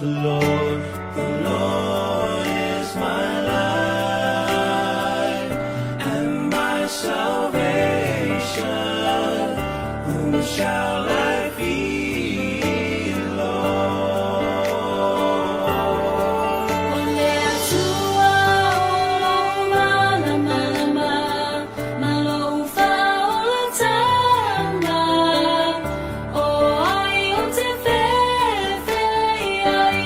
the Lord. The Lord is my light and my salvation. Whom shall I fear, Lord? O le Atua o lou malamalama ma lou faaolataga o ai ou te fefe ai.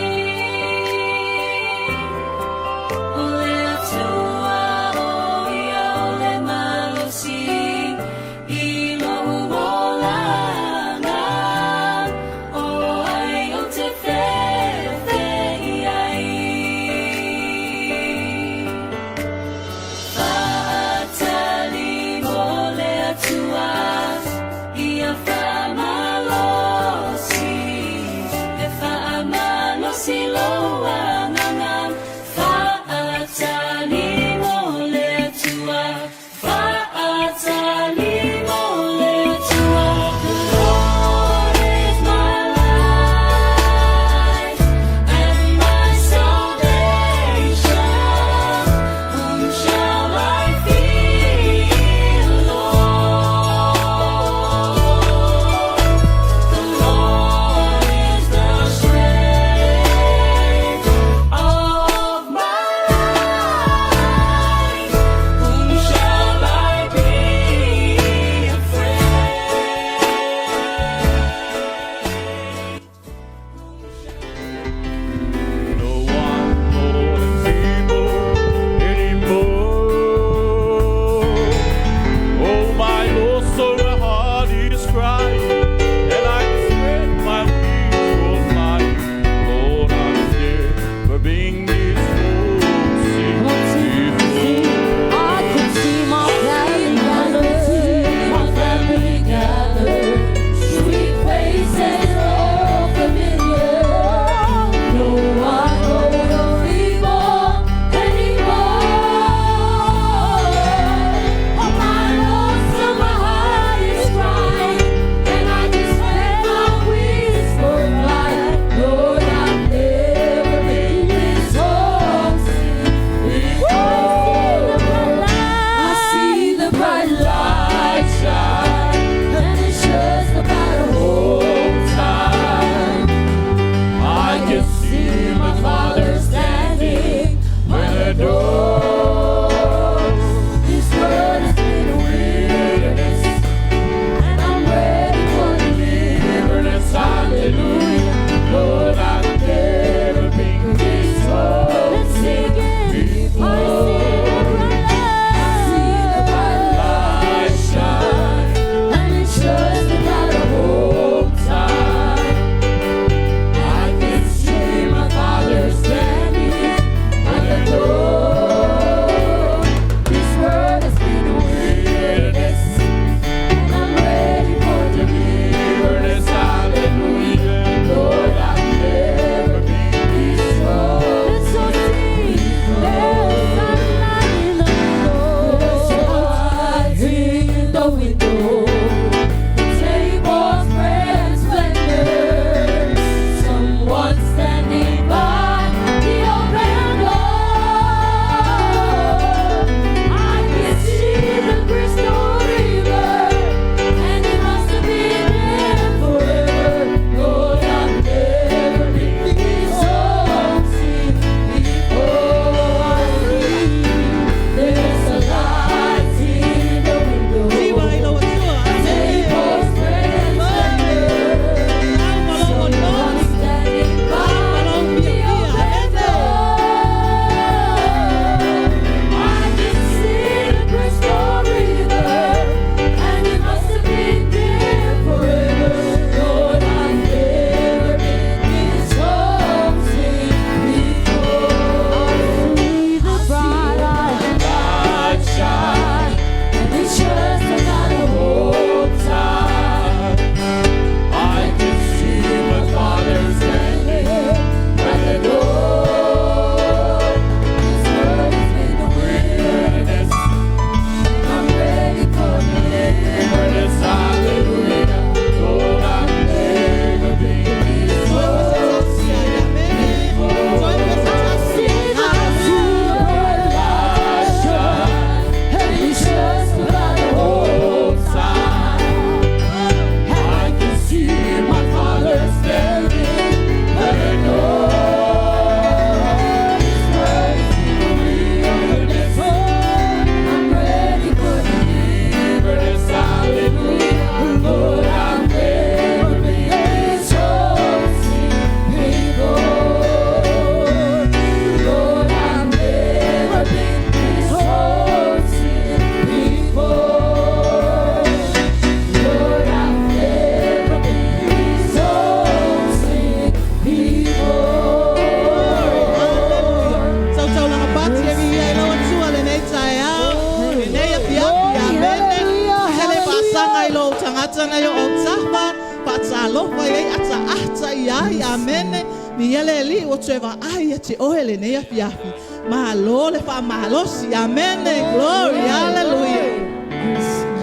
Talofa i ai ataata i ai. Amene. Viia le Alii ua toe vaai ia te oe lenei afiafi. Malo le faamalosi. Amene. Glory. Hallelujah.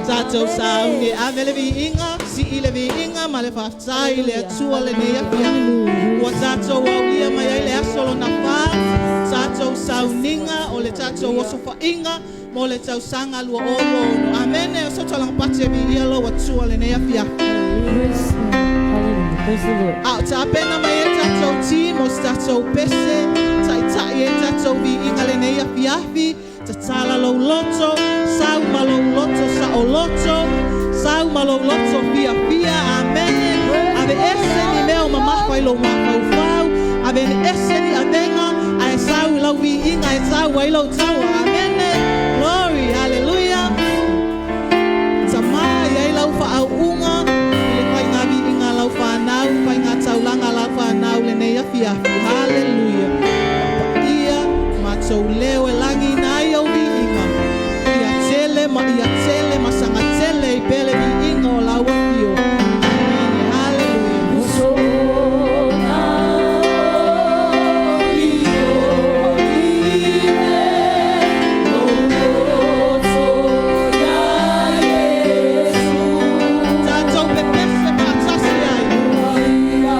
Tatou sauni e ave le viiga, sii le viiga ma le faafetai i le Atua lenei afiafi. Ua tatou aulia mai ai le aso lona fa, tatou sauniga o le tatou osofaiga mo le tausaga 2026. Amene. O se tolaga pati e viia lou Atua lenei afiafi. Praise Hallelujah. Praise the Lord. A o tapena mai e tatou ti mo se tatou pese, taʻitaʻi e tatou viiga lenei afiafi, tatala lou loto, sau ma lou loto saʻoloto, sau ma lou loto fiafia. Amene. Ave ese ni mea o mamafa i lou mafaufau, ave ese ni avega, ae sau i lau viiga e tau ai lou taua. Amene. Glory. Hallelujah. Tamā i ai lau faauuga i le faiga viiga a lau fanau, faiga taulaga a lau fanau lenei afiafi. Haleluia. Papaia matou leo e lagiina ai au viiga. Ia tele ma ia tele ma sagatele i pea le viiga o lau afio. Amene. Haleluia. Tatou pepese faatasi ai. Haleluia.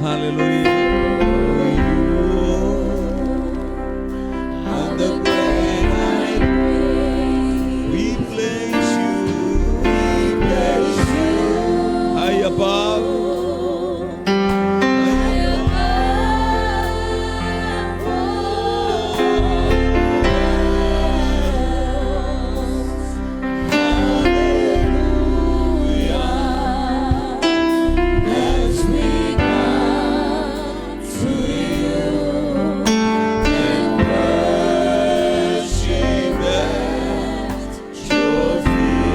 Hallelujah. And the great high we place you, we place you high above. As we come to you and worship at your feet.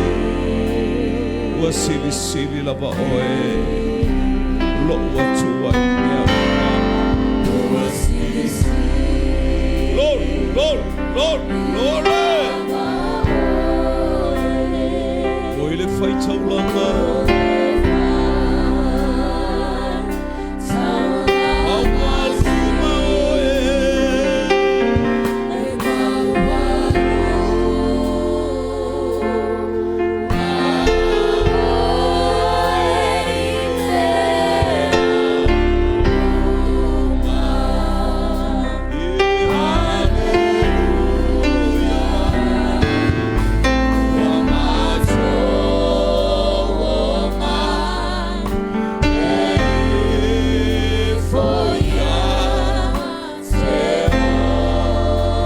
Ua silisili lava oe lo'u Atua i mea uma. Glory, glory, glory, glory. O i le faitaulaga. Maualuga oe.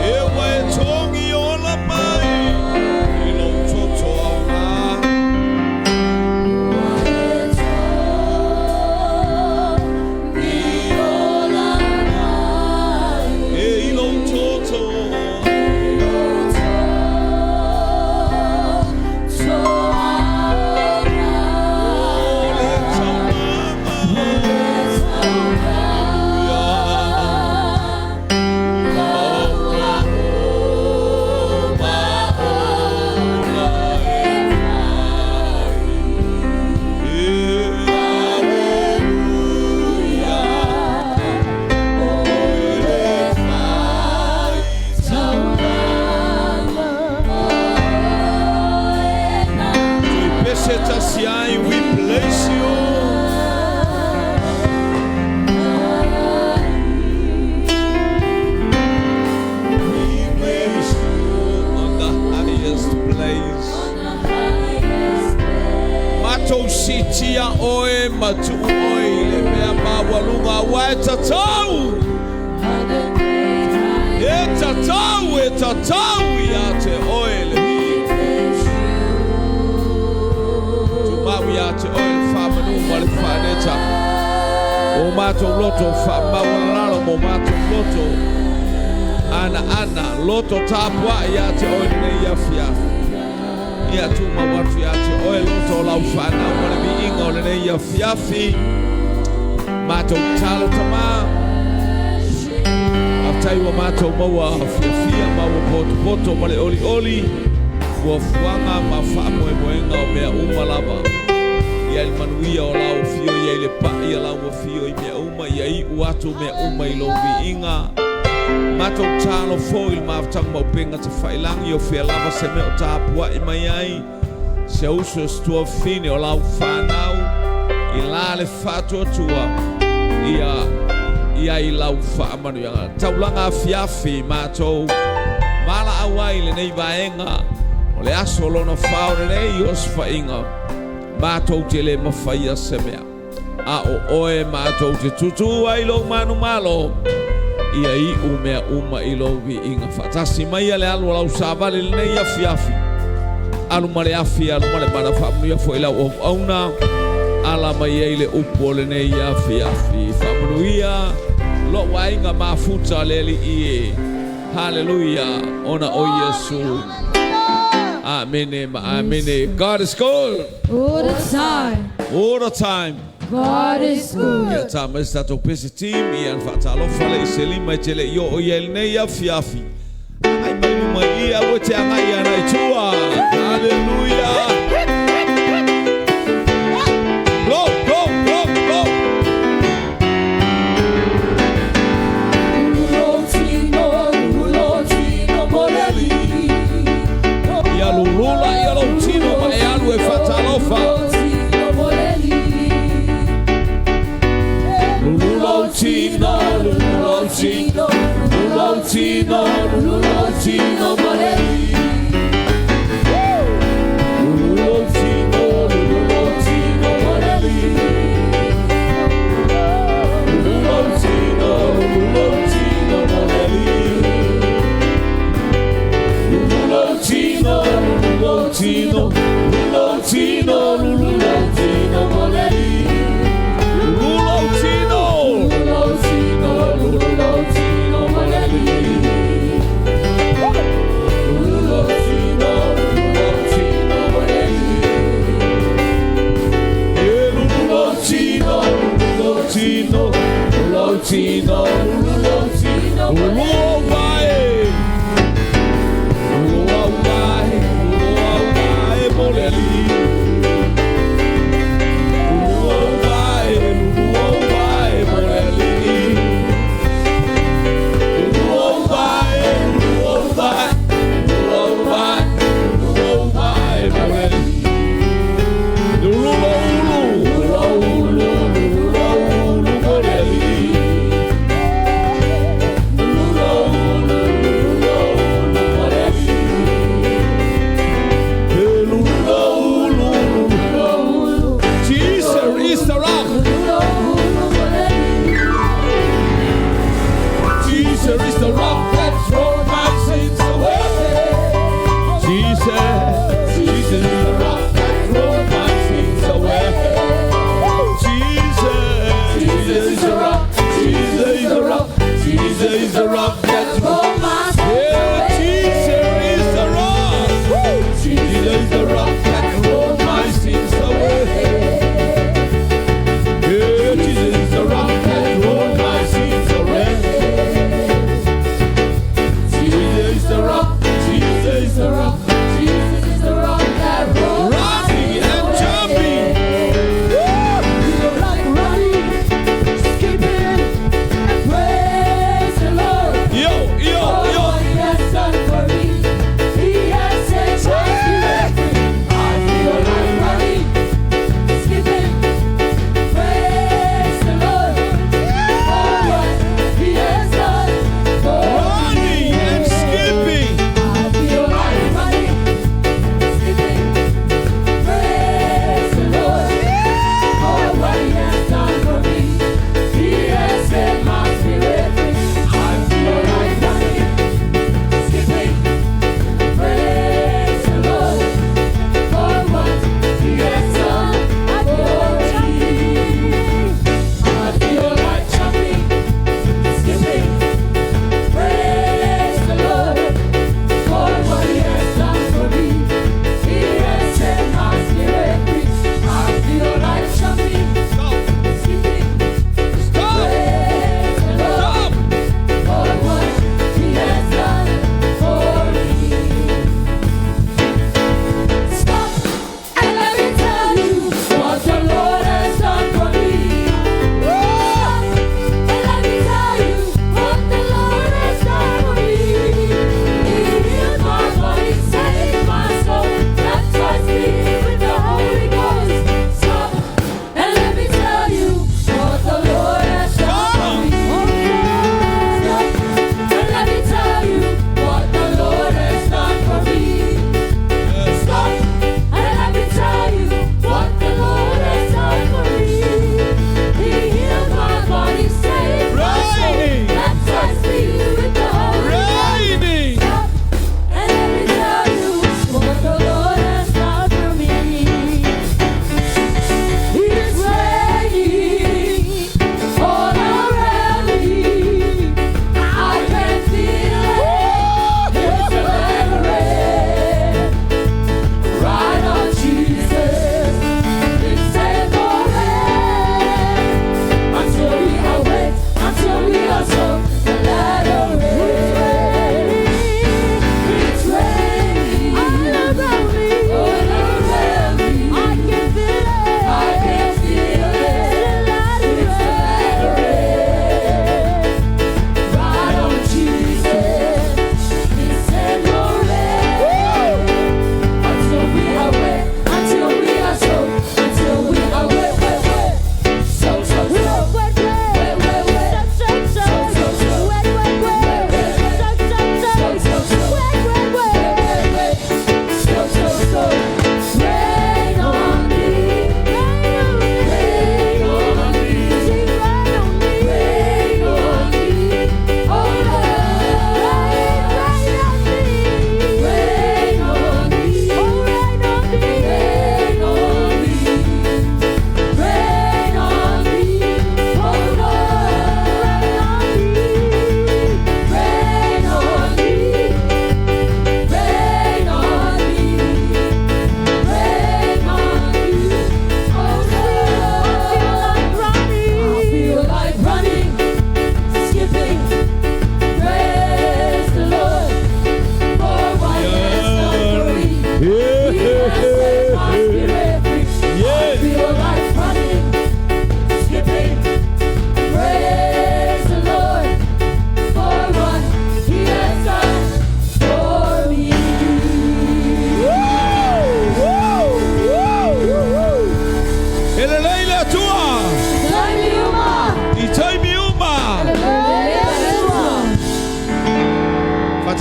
E ua e togi ola mai i lou toto aoga. E i lou toto. O le taulaga. We place you. We place you on the highest place. Matou sitia oe ma tuu oe i le mea maualuga aua e tatau. E tatau, e tatau ia te oe le viiga. Tumau ia te oe le faamanu ma le faaneta. O matou loto faamaualalalo ma o matou loto anaana, loto tapuai ia te oe lenei afiafi. Ia tumau atu ia te oe loto o lau fanau ma le viiga o lenei afiafi. Matou tatalo Tamā. Faafetai ua matou maua fiafia ma ua potopoto ma le olioli fuafuaga ma faamoemoega o mea uma lava. Ia i le manuia o lau afio, ia i le pa'i a lau afio i mea uma, ia iu atu mea uma i lou viiga. Matou tatalo foi i le mafutaga ma upega tafailagi o fea lava se mea o tapuai mai ai se uso se tuafafine o lau fanau i la le faatuatua ia ia i lau faamanuiaga. Taulaga afiafi matou valaau ai i lenei vaega o le aso lona fa o lenei osofaiga matou te le mafaia se mea a o oe matou te tutū ai lou manumalo ia iu mea uma i lou viiga. Faatasi mai le alu o lau savali i lenei afiafi. Alu ma le afi, alu ma le mana, faamanuia foi i lau auauna ala mai ai le upu o lenei afiafi. Faamanuia lou aiga mafuta le Alii e. Haleluia, ona o Iesu. Amene ma amene. God is good. All the time. All the time. God is good. Ia tā mai se tatou pese team ia na faatalofa le i se lima e te le i oo i ai lenei afiafi. Agai mai luma i i, aua e te agai ana i tua. Haleluia. Go, go, go, go. Ia lulula ia lou tino ma e alu e faatalofa. Lulula. tino, lulu lou tino, lulu lou tino, lulu lou tino mo le alii. Lulu lou tino, lulu lou tino mo le alii. Lulu lou tino, lulu lou tino mo le alii. Lulu lou tino, lulu lou tino, lulu lou tino, lulu lou tino mo le alii. Lulu lou tino, lulu lou tino, lulu lou tino mo le alii. Lulu lou tino, lulu lou tino mo le alii. Lulu lou tino, lulu lou tino, lulu lou tino, lulu lou tino, lulu lou vae. Lulu au vae, lulu au vae mo le alii. Lulu au vae, lulu au vae mo le alii. Lulu au vae, lulu au vae, lulu au vae, lulu au vae mo le alii. Lulu lou ulu, lulu lou ulu, lulu lou ulu mo le alii. Lulu lou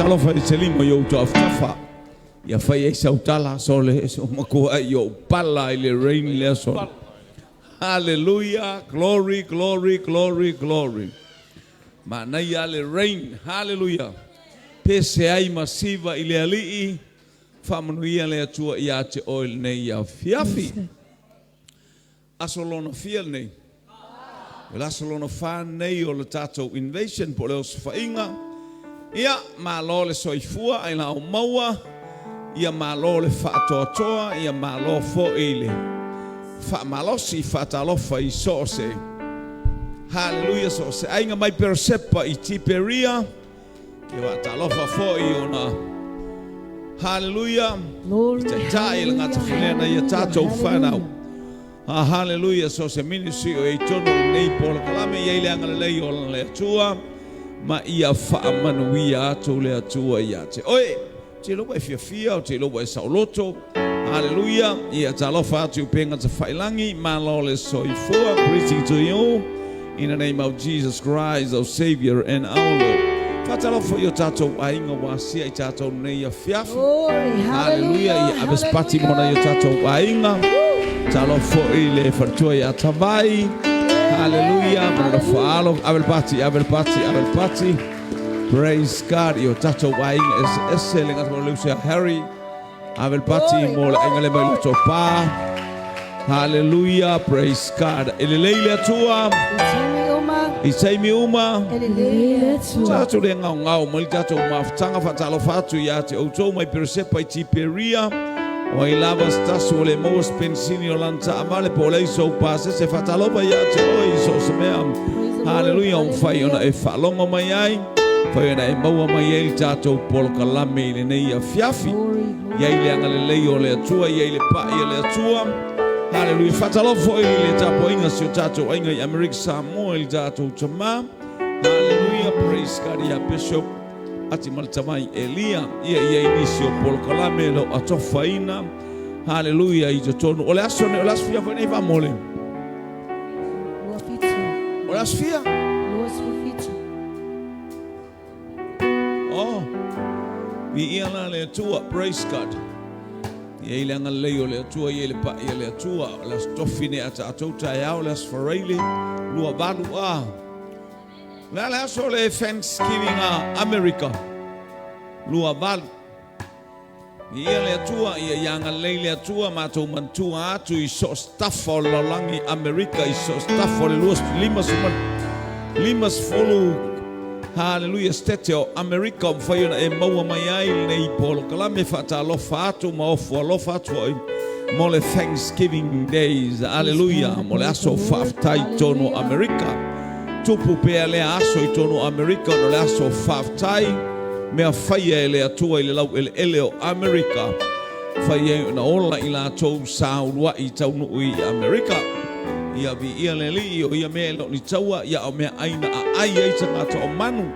Faatalofa i se lima i ou toafatafa. Ia fai ai sau tala sole so matua ai o pala i le rain le aso. Hallelujah, glory, glory, glory, glory. Manaia le rain, hallelujah. Pese ai masiva i le alii, faamanuia le Atua ia te oe lenei afiafi. Aso lona fia lenei. O le aso lona fa lenei o le tatou invasion po o le osofaiga. Ia, malo le soifua ai la o maua. Ia malo le faatoatoa. Ia malo foi le faamalosi faatalofa i so o se. Hallelujah, so o se aiga mai Peresepa i Tiperia. Ia faatalofa foi ona. Hallelujah. Glory, Taitai le gata fulena ia tatou whanau. Ah, hallelujah. So se ministry o e tonu nei polokalame ia i le agalelei o le Atua ma ia faamanuia atu le Atua ia te oe. Te loa e fiafia o te loa e saoloto. Hallelujah. Ia talofa atu penga te whailangi. Malo le soifua. Greeting to you. In the name of Jesus Christ, our Savior and our Lord. Faatalofa i o tātou aiga ua asia i tātou nei afiafi. Glory, Hallelujah. hallelujah. Ia ave pati mona i o tātou aiga. Talofa i le faletua ia Tavai. Hallelujah. Mana whaalo. Ave le pati, ave le pati, ave le pati. Praise God. I o tātou aiga ese ese le ngata mo le usia Harry. Ave le pati mo le aiga le mai le topā. Hallelujah. Praise God. E le leile atua. I taimi uma, I taimi uma. e lelei le Atua. Tātou le ngau ngau mai le tātou mafutanga faatalofa atu ia te outou mai Peresepa i Tiperia. O ai lava se tasi o le maua se penisini o lana taavale po o le iso pasese faatalofa ia te oe i so o se mea. Praise the Lord. Hallelujah, o mafai ona e faalogo mai ai, fai ona e maua mai ai le tātou polokalame i lenei afiafi. Glory, glory. Ia i le agalelei o le Atua, ia i le pa'i o le Atua. Hallelujah. Faatalofa foi i le tapuaiga si o tātou aiga i Amerika Samoa i le tātou tamā. Hallelujah. Praise God. Ia Bishop ati ma le tamai Elia. Ia ia i nisi o polokalame lo atofaina. Hallelujah. I totonu. O le aso nei, o le aso fia foi nei faamole. 27. O le aso fia. 27. Oh. Viia la le Atua. Praise God. Ia i le agalelei o le Atua, ia i le pa'i o le Atua. O le aso tofi nei a tātou taeao, le aso Faraile, 28 a. Le a le aso le Thanksgiving a America. 28. Ia le Atua, ia ia agalelei le Atua, mātou manatua atu i so o se tafa o le lalolagi Amerika, i so o se tafa o le 50, hallelujah, stete o Amerika o mafai ona e maua mai ai lenei polokalame faatalofa atu ma ofo alofa atu ai mo le Thanksgiving Days. Hallelujah. Mo le aso faafetai i totonu o Amerika. Tupu pea lea aso i totonu o Amerika ona o le aso faafetai mea faia e le Atua i le laueleele o Amerika. Fai ai ona ola i latou sa uluai taunuu i Amerika. Ia viia le Alii o ia mea e le o ni taua ia o mea aina a ai ai tagata o manu.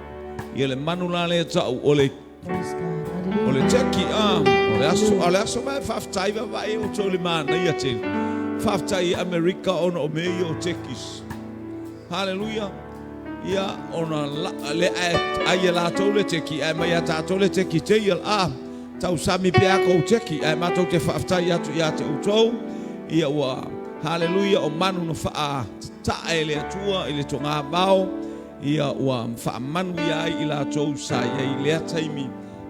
Ia le manu la lea tau o le Praise God. Hallelujah. o le turkey a o le aso o le aso mai faafetai vaavaai o tou le manaia tele. Faafetai i Amerika ona o mea ia o turkeys. Hallelujah. Ia ona la, le ai ai e latou le turkey ai mai ia tātou le turkey te ia a tausami pea kou turkey ai matou te faafetai atu ia te outou. Ia ua hallelujah o manu na faa tae le Atua i le togavao. Ia ua faamanu ia ai i latou sa i ai lea taimi.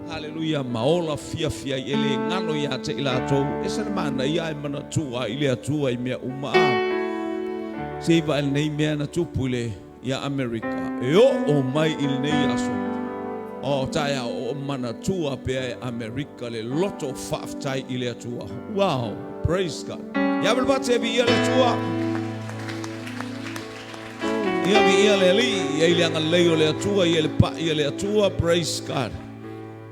Hallelujah, ma ola fiafia i e le galo ia te i latou. E se le manaia ai manatua i le Atua i mea uma a. Se iwa e lenei mea na tupu i le ia Amerika. E o o mai i lenei aso. O taia o manatua pea e Amerika le loto faafetai i le Atua. Wow, praise God. Ia ave le pati e viia le Atua. Ia viia le Alii, ia i le agalelei o le Atua, ia le pa'i o le Atua, praise God.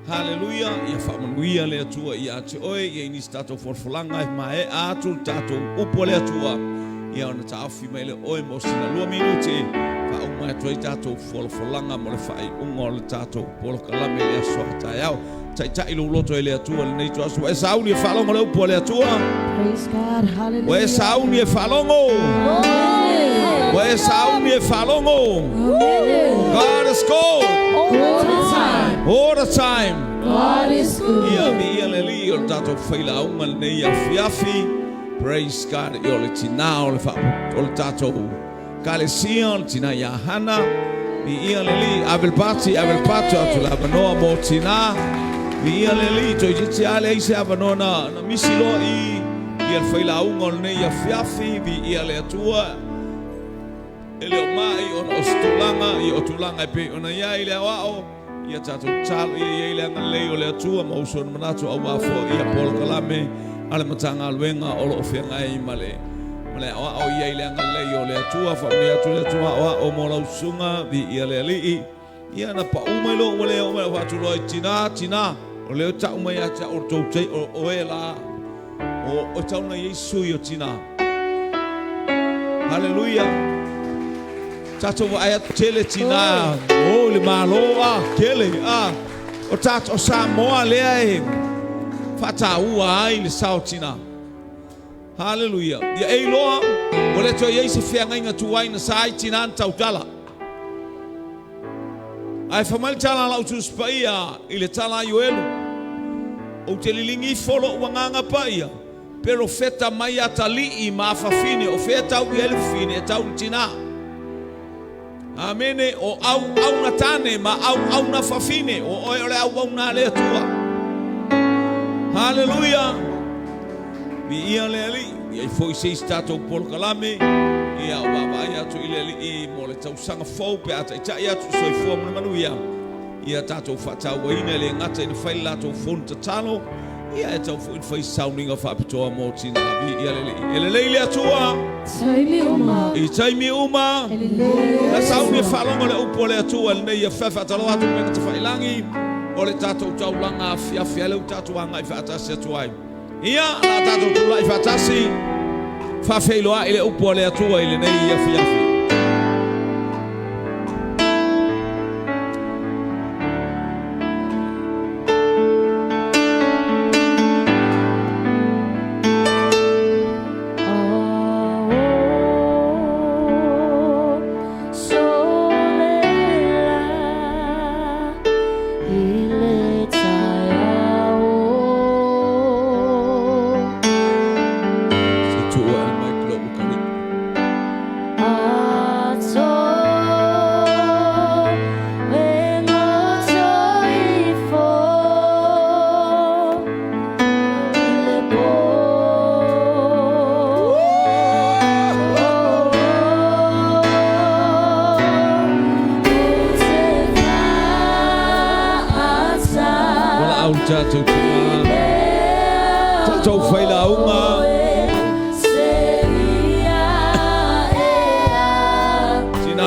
Hallelujah. Ia faamanuia le Atua ia te oe, ia i nisi tātou folafolaga e maea atu le tātou upu a le Atua. Ia ona taofi mai le oe mo sina 2 minute. Faauma atu ai tātou folafolaga mo le faaiuga o le tātou polokalame i le aso a taeao. Taitai lou loto e le Atua lenei ituaso. Ua e sauni e faalogo le upu a le Atua. Praise God. Ua e Hallelujah. sauni e faalogo. Glory. Ua e sauni e faalogo. Amene. God is good. All the time. All the time. God is good. Ia viia le Alii o le tatou failauga lenei afiafi. Praise God. Ia o le tinā o le o le tatou kalesia o le tinā ia Hana. Viia le Alii. Ave le pati, ave le pati atu le avanoa mo tinā. Viia le Alii. Toeitiiti lava leai se avanoa na, na misi loa i ia le failauga o lenei afiafi. Viia le Atua. E le o mai ona o se tulaga, ia o tulaga e pei ona i ai le aoao, ia tatou tatalo ia i ai le agalelei o le Atua ma uso ona manatu aua foi ia polokalame a le Matagaluega o lo o feagai ma le ma le aoao i ai le agalelei o le Atua. Faamanuia atu le Atua aoao mo lau susuga, viia le Alii. Ia na pau mai loa ua le oo mai lau faatuloa i tinā, tinā, o lea e tau mai ia te au o le tou te, o oe la, o, o tau na i ai sui o tinā. Haleluia. Tatou vaai atu tele tinā, o i le Malo a, tele a. O tatou o Samoa lea e faataua ai le sao tinā. Haleluia. Ia e iloa, ua le toe i ai se feagaiga tuai na sa ai tinā na tautala. Ae fai mai le tala a lau Tusi Paia i le tala a Ioelu, Ou te liligi ifo lou agaga paia, perofeta mai atalii ma afafine, o fea e tau i ai le fafine, e tau i le tinā. Amene, o auauna tane ma auauna fafine, o oe o le auauna a le Atua. Haleluia! Viia le Alii. I ai foi se isi tatou polokalame, ia o vaavaai atu i le Alii mo le tausaga fou pe a taitai atu i soifua ma le manuia. Ia tatou faatauaina e le gata ina fai le latou fono tatalo, ia e tatau foi ona fai se sauniga faapitoa mo tina. Viia le Alii. E lelei le Atua. Taimi uma. I taimi uma. E lelei Na le sauni e Atua. faalogo le upu a le Atua i lenei afiafi. Faatalofa atu i upega tafailagi o le tatou taulaga afiafi ai lea ua tatou agai faatasi atu ai. Ia, o le a tatou tulai faatasi, faafeiloai le upu a le Atua i lenei afiafi. Se i tuu ae le mic i lou ukalii. Valaau le tatou tina, tatou failauga. Tina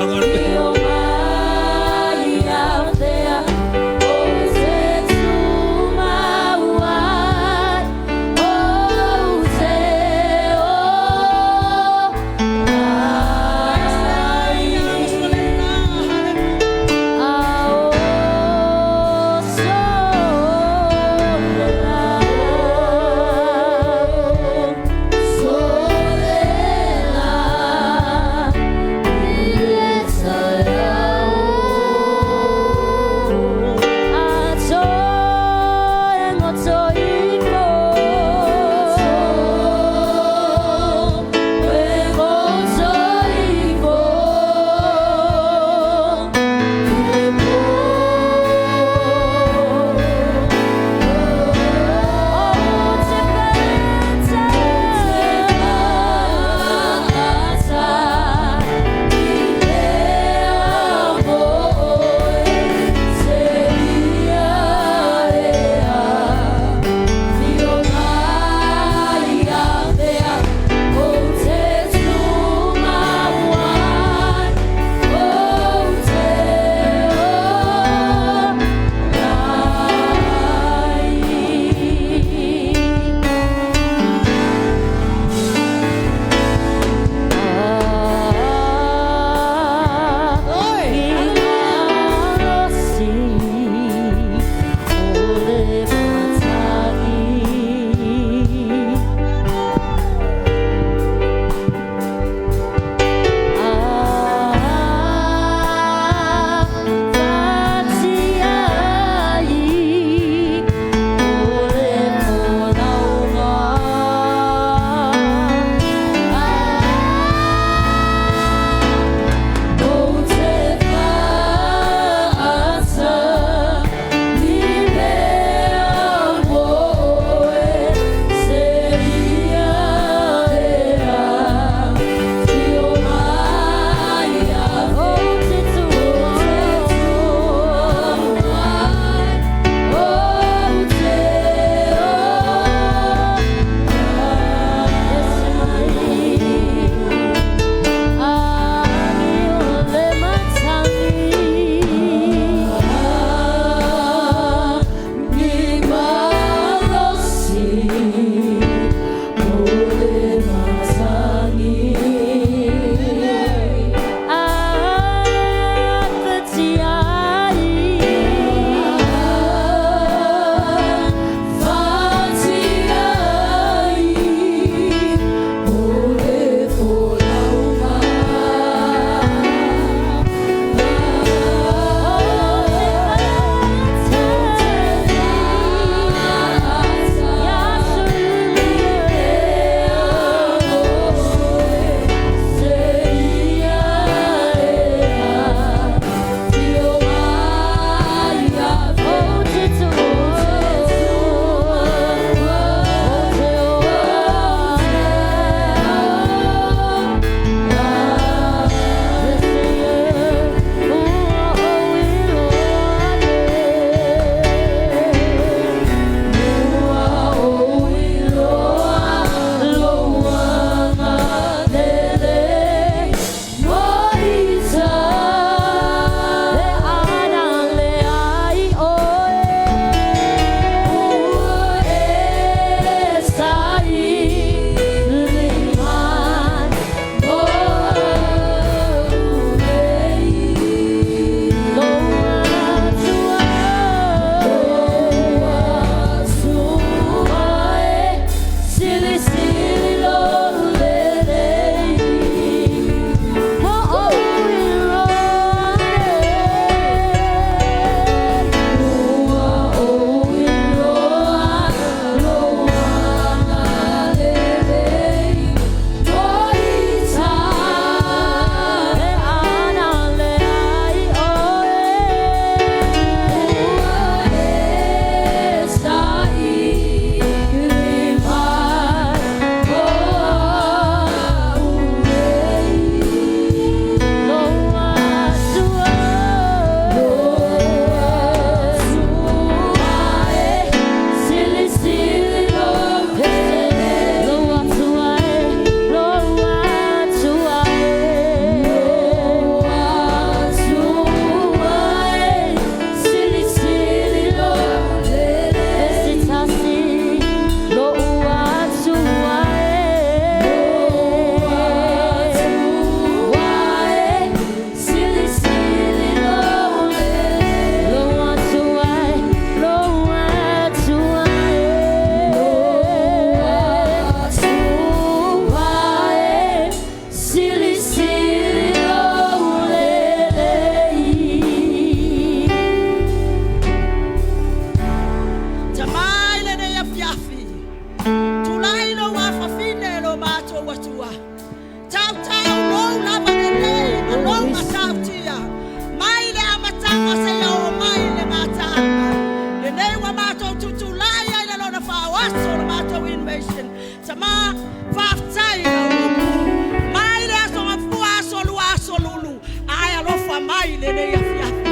alofa mai lenei afiafi.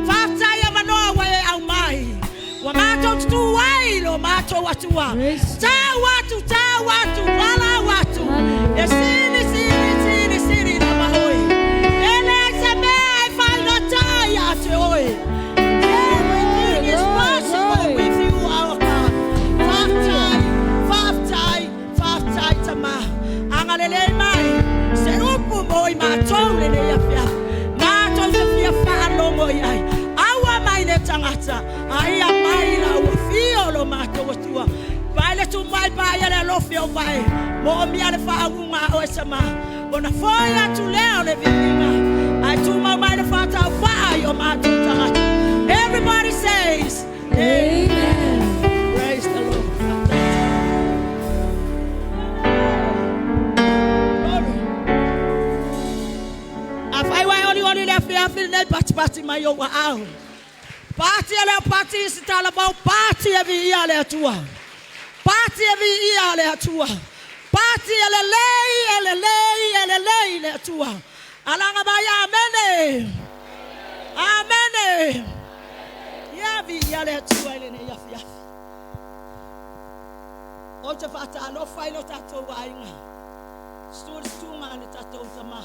Faafetai avanoa ua e aumai. Ua matou tutū ai i lo matou Atua. Tau atu, tau atu, valaau atu. E sili, sili, sili, sili lava oe. E leai se mea e faigata ia te oe. Everything is possible with you, our God. Faafetai, faafetai, faafetai Tama. Agalelei mai se upu mo i matou lenei afiafi. Matou te fia faalogo i ai. Aua mai le tagata, a ia mai lau afio lo matou Atua. Pai le tumai paia le alofi o vae, moomia le faauuga a oe Tama. Ona foi atu lea o le viiga, ae tumau mai le faatauvaa i o matou tagata. Everybody says, Amen. Praise the Lord. Glory. Afai ua e olioli i le afiafi lenei, patipati mai ou aao. Pati e leo pati i se talavou, pati e viia le Atua. Pati e viia le Atua. Pati e lelei, e lelei, e lelei le Atua. Alaga mai amene. Amene. Ia viia le Atua i lenei afiafi. Ou te faatalofa i lo tatou aiga. Susu le susuga a le tatou tama.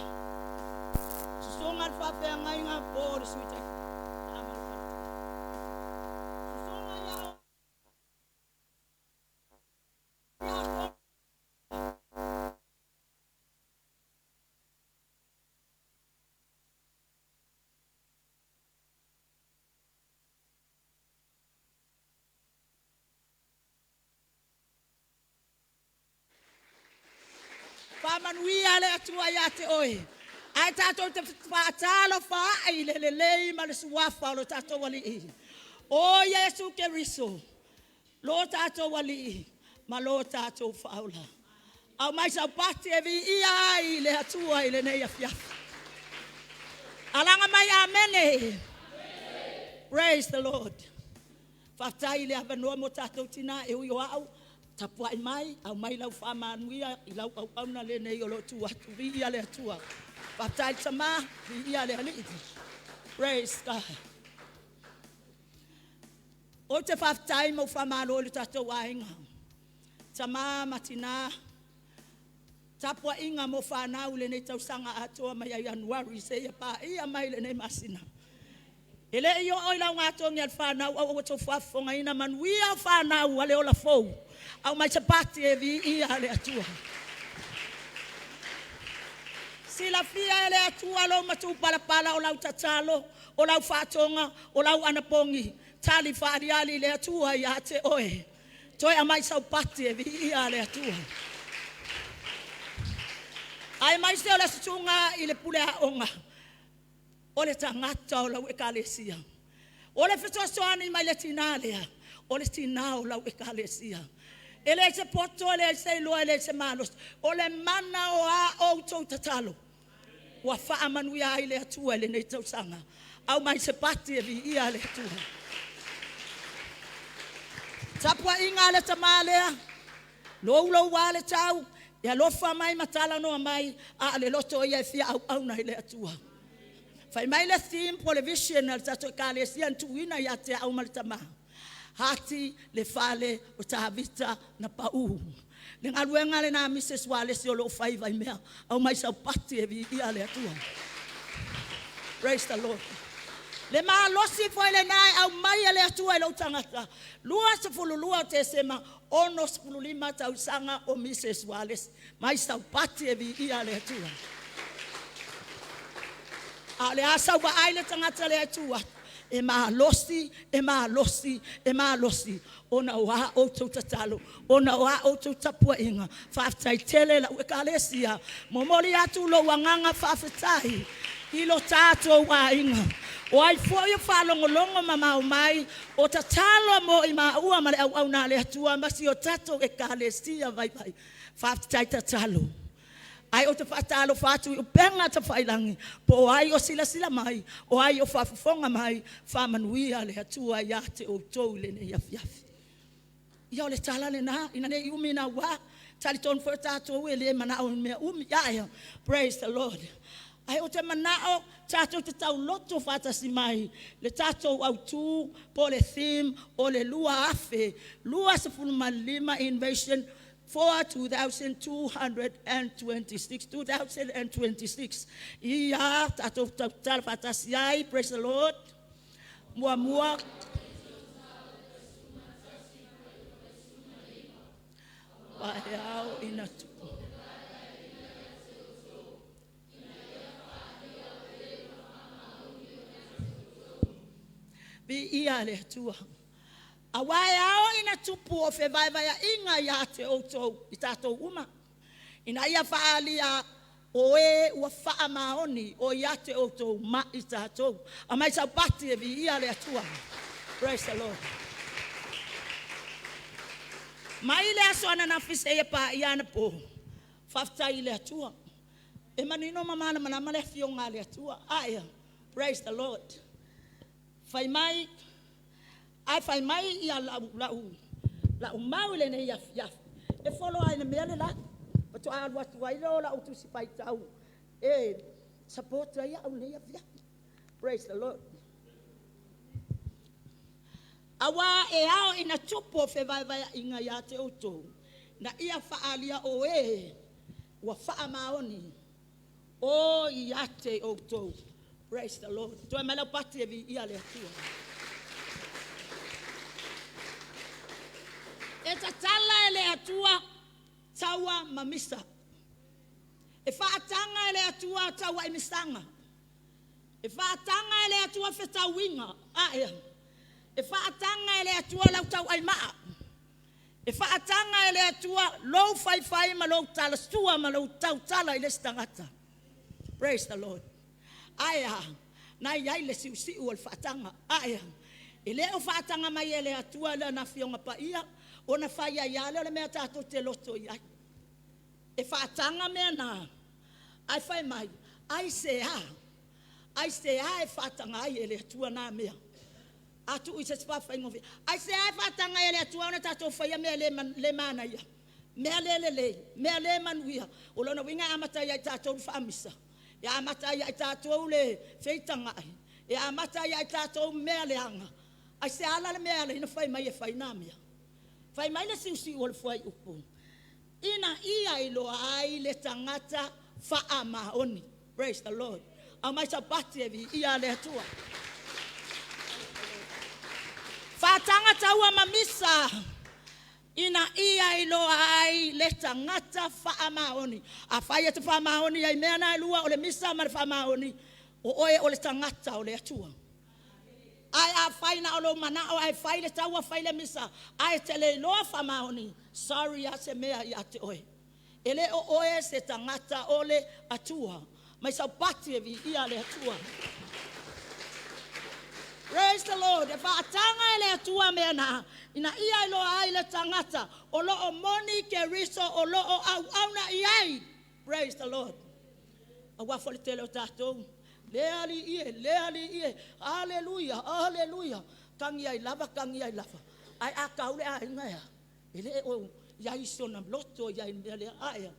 Susuga le faafeagaiga po o le Sui Taitai ma le faletua. Susuga ia Iakono. Faamanuia le Atua ia te oe. Ae tatou te faatalofaai i le lelei ma le suafa o lo tatou Alii. O Iesu Keriso, lo tatou Alii ma lo tatou Faaola. Aumai saupati e viia ai le Atua i lenei afiafi. Alaga mai amene. Praise the Lord. Faafetai i le avanoa mo tatou tina e ui o au, tapuai mai, aumai lau faamanuia i lau auauna lenei o lo o tu atu. Viia le Atua. Faafetai le Tama, viia le Alii. Praise God. Ou te faafetai ma ou faamalo i le tatou aiga, tama ma tina, tapuaiga mo fanau i lenei tausaga atoa mai ia Ianuari seia paia mai lenei masina. E le i oo i laugatogi a le fanau, aua ua outou faafofogaina manuia o fanau a le ola fou. Aumai se pati e viia le Atua. Silafia e le Atua lou matupalapala o lau tatalo, o lau faatoga, o lau anapogi, tali faaaliali le Atua ia te oe. Toe aumai saupati e viia le Atua. Aemaise o le susuga i le pule aoga, o le tagata o lau ekalesia. O le fesoasoani mai le tina lea, o le tina o lau ekalesia. E leai se poto, e leai se iloa, e leai se malosi. O le mana o a outou tatalo ua faamanuia ai le Atua i lenei tausaga. Aumai se pati e viia le Atua. Tapuaiga a le tama lea, louloua le tau, e alofa mai ma talanoa mai, a o le loto ia e fia auauna i le Atua. Fai mai le theme po o le vision a le tatou ekalesia na tuuina ia te au ma le tama. Ati le fale o Tavita na pau. Le galuega lena a Mrs. Walesi o lo o fai i Vaimea. Aumai saupati e viia le Atua. Praise the Lord. Le malosi foi lena e aumai e le Atua i lou tagata. 22 o Tesema, 65 tausaga o Mrs. Walesi. Mai saupati e viia le Atua. A o le a sau vaai le tagata lea e tu atu, e malosi, e malosi, e malosi, ona o a outou tatalo, ona o a outou tapuaiga. Faafetai tele lau ekalesia, momoli atu lou agaga faafetai i lo tatou aiga. O ai foi o faalogologo mamao mai, o tatalo mo i maua ma le auauna a le Atua ma si o tatou ekalesia vaivai. Faafetai tatalo. Ae ou te faatalofa atu i upega tafailagi, po o ai o silasila mai, o ai o faafofoga mai, faamanuia le Atua ia te outou i lenei afiafi. Ia o le tala lena, ina ne i umi naua, talitonu foi o tatou e le manao i mea umi. Ae, praise the Lord. Ae ou te manao tatou te tauloto faatasi mai le tatou autu po o le theme o le 2025 Invasion for 2226. 2026. Ia tatou tautala faatasi ai. Praise the Lord. Muamua. Paeao ina tupu. Viia le Atua. Aua e ao ina tupu o fevaevaeaiga ia te outou i tatou uma, ina ia faaalia o e ua faamaoni o ia te outou ma i tatou. Aumai saupati e viia le Atua. Praise the Lord. Mai le aso ananafi seia paia anapo, faafetai i le Atua. E manino ma malamalama le afioga a le Atua. Ae, praise the Lord. Fai mai, ae fai mai ia lau, lau, lau mau i lenei afiafi, e follow ai le mea le la. Faatoa alu atu ai lea o lau tusi faitau e support ai au i lenei afiafi. Praise the Lord. Aua e ao ina tupu o fevaevaeaiga ia te outou, na ia faaalia o e ua faamaoni o ia te outou. Praise the Lord. Toe mai lau pati e viia le Atua. E tatala e le Atua taua ma misa. E faataga e le Atua taua i misaga. E faataga e le Atua fetauiga. Ae e faataga e le Atua lau tauaimaa. E faataga e le Atua lou faifai ma lou talasua ma lou tautala i le isi tagata. Praise the Lord. Ae a? Na i ai le siusiu o le faataga. Ae a? E le o faataga mai e le Atua Lana Afioga Paia, ona fai ai lava lea o le mea tatou te loto i ai. E faataga mea na, ae fai mai, aisea? Aisea e faataga ai e le Atua na mea? A tuu i se isi faafaigofie, aisea e faataga ai e le Atua ona tatou faia mea le, le manaia, mea le lelei, mea le manuia? O lona uiga e amata ia i tatou le faamisa, e amata ia i tatou le feitagai, e amata ia i tatou mea leaga. Aisea la le mea e ala ai ona fai mai e fai na mea? Fai mai le siusiu o le fuaiupu, ina ia iloa ai le tagata faamaoni. Praise the Lord. Aumai saupati e viia le Atua. Faataga taua ma misa ina ia iloa ai le tagata faamaoni. Afai e te faamaoni ai mea na e lua, o le misa ma le faamaoni, o oe o le tagata o le Atua. Ae afai na o lou manao ae fai le taua fai le misa, ae te le iloa faamaoni, sorry a se mea ia te oe. E le o oe se tagata o le Atua. Mai saupati e viia le Atua. Praise the Lord. E faataga e le Atua mea na, ina ia iloa ai le tagata o lo o moni Keriso o lo o auauna i ai. Praise the Lord. Aua foi le tele o tatou, le alii e, le alii e, aleluia, aleluia, tagi ai lava, tagi ai lava. Ae a tau le aiga e a? E le o i ai sona loto i ai i le mea lea. Ae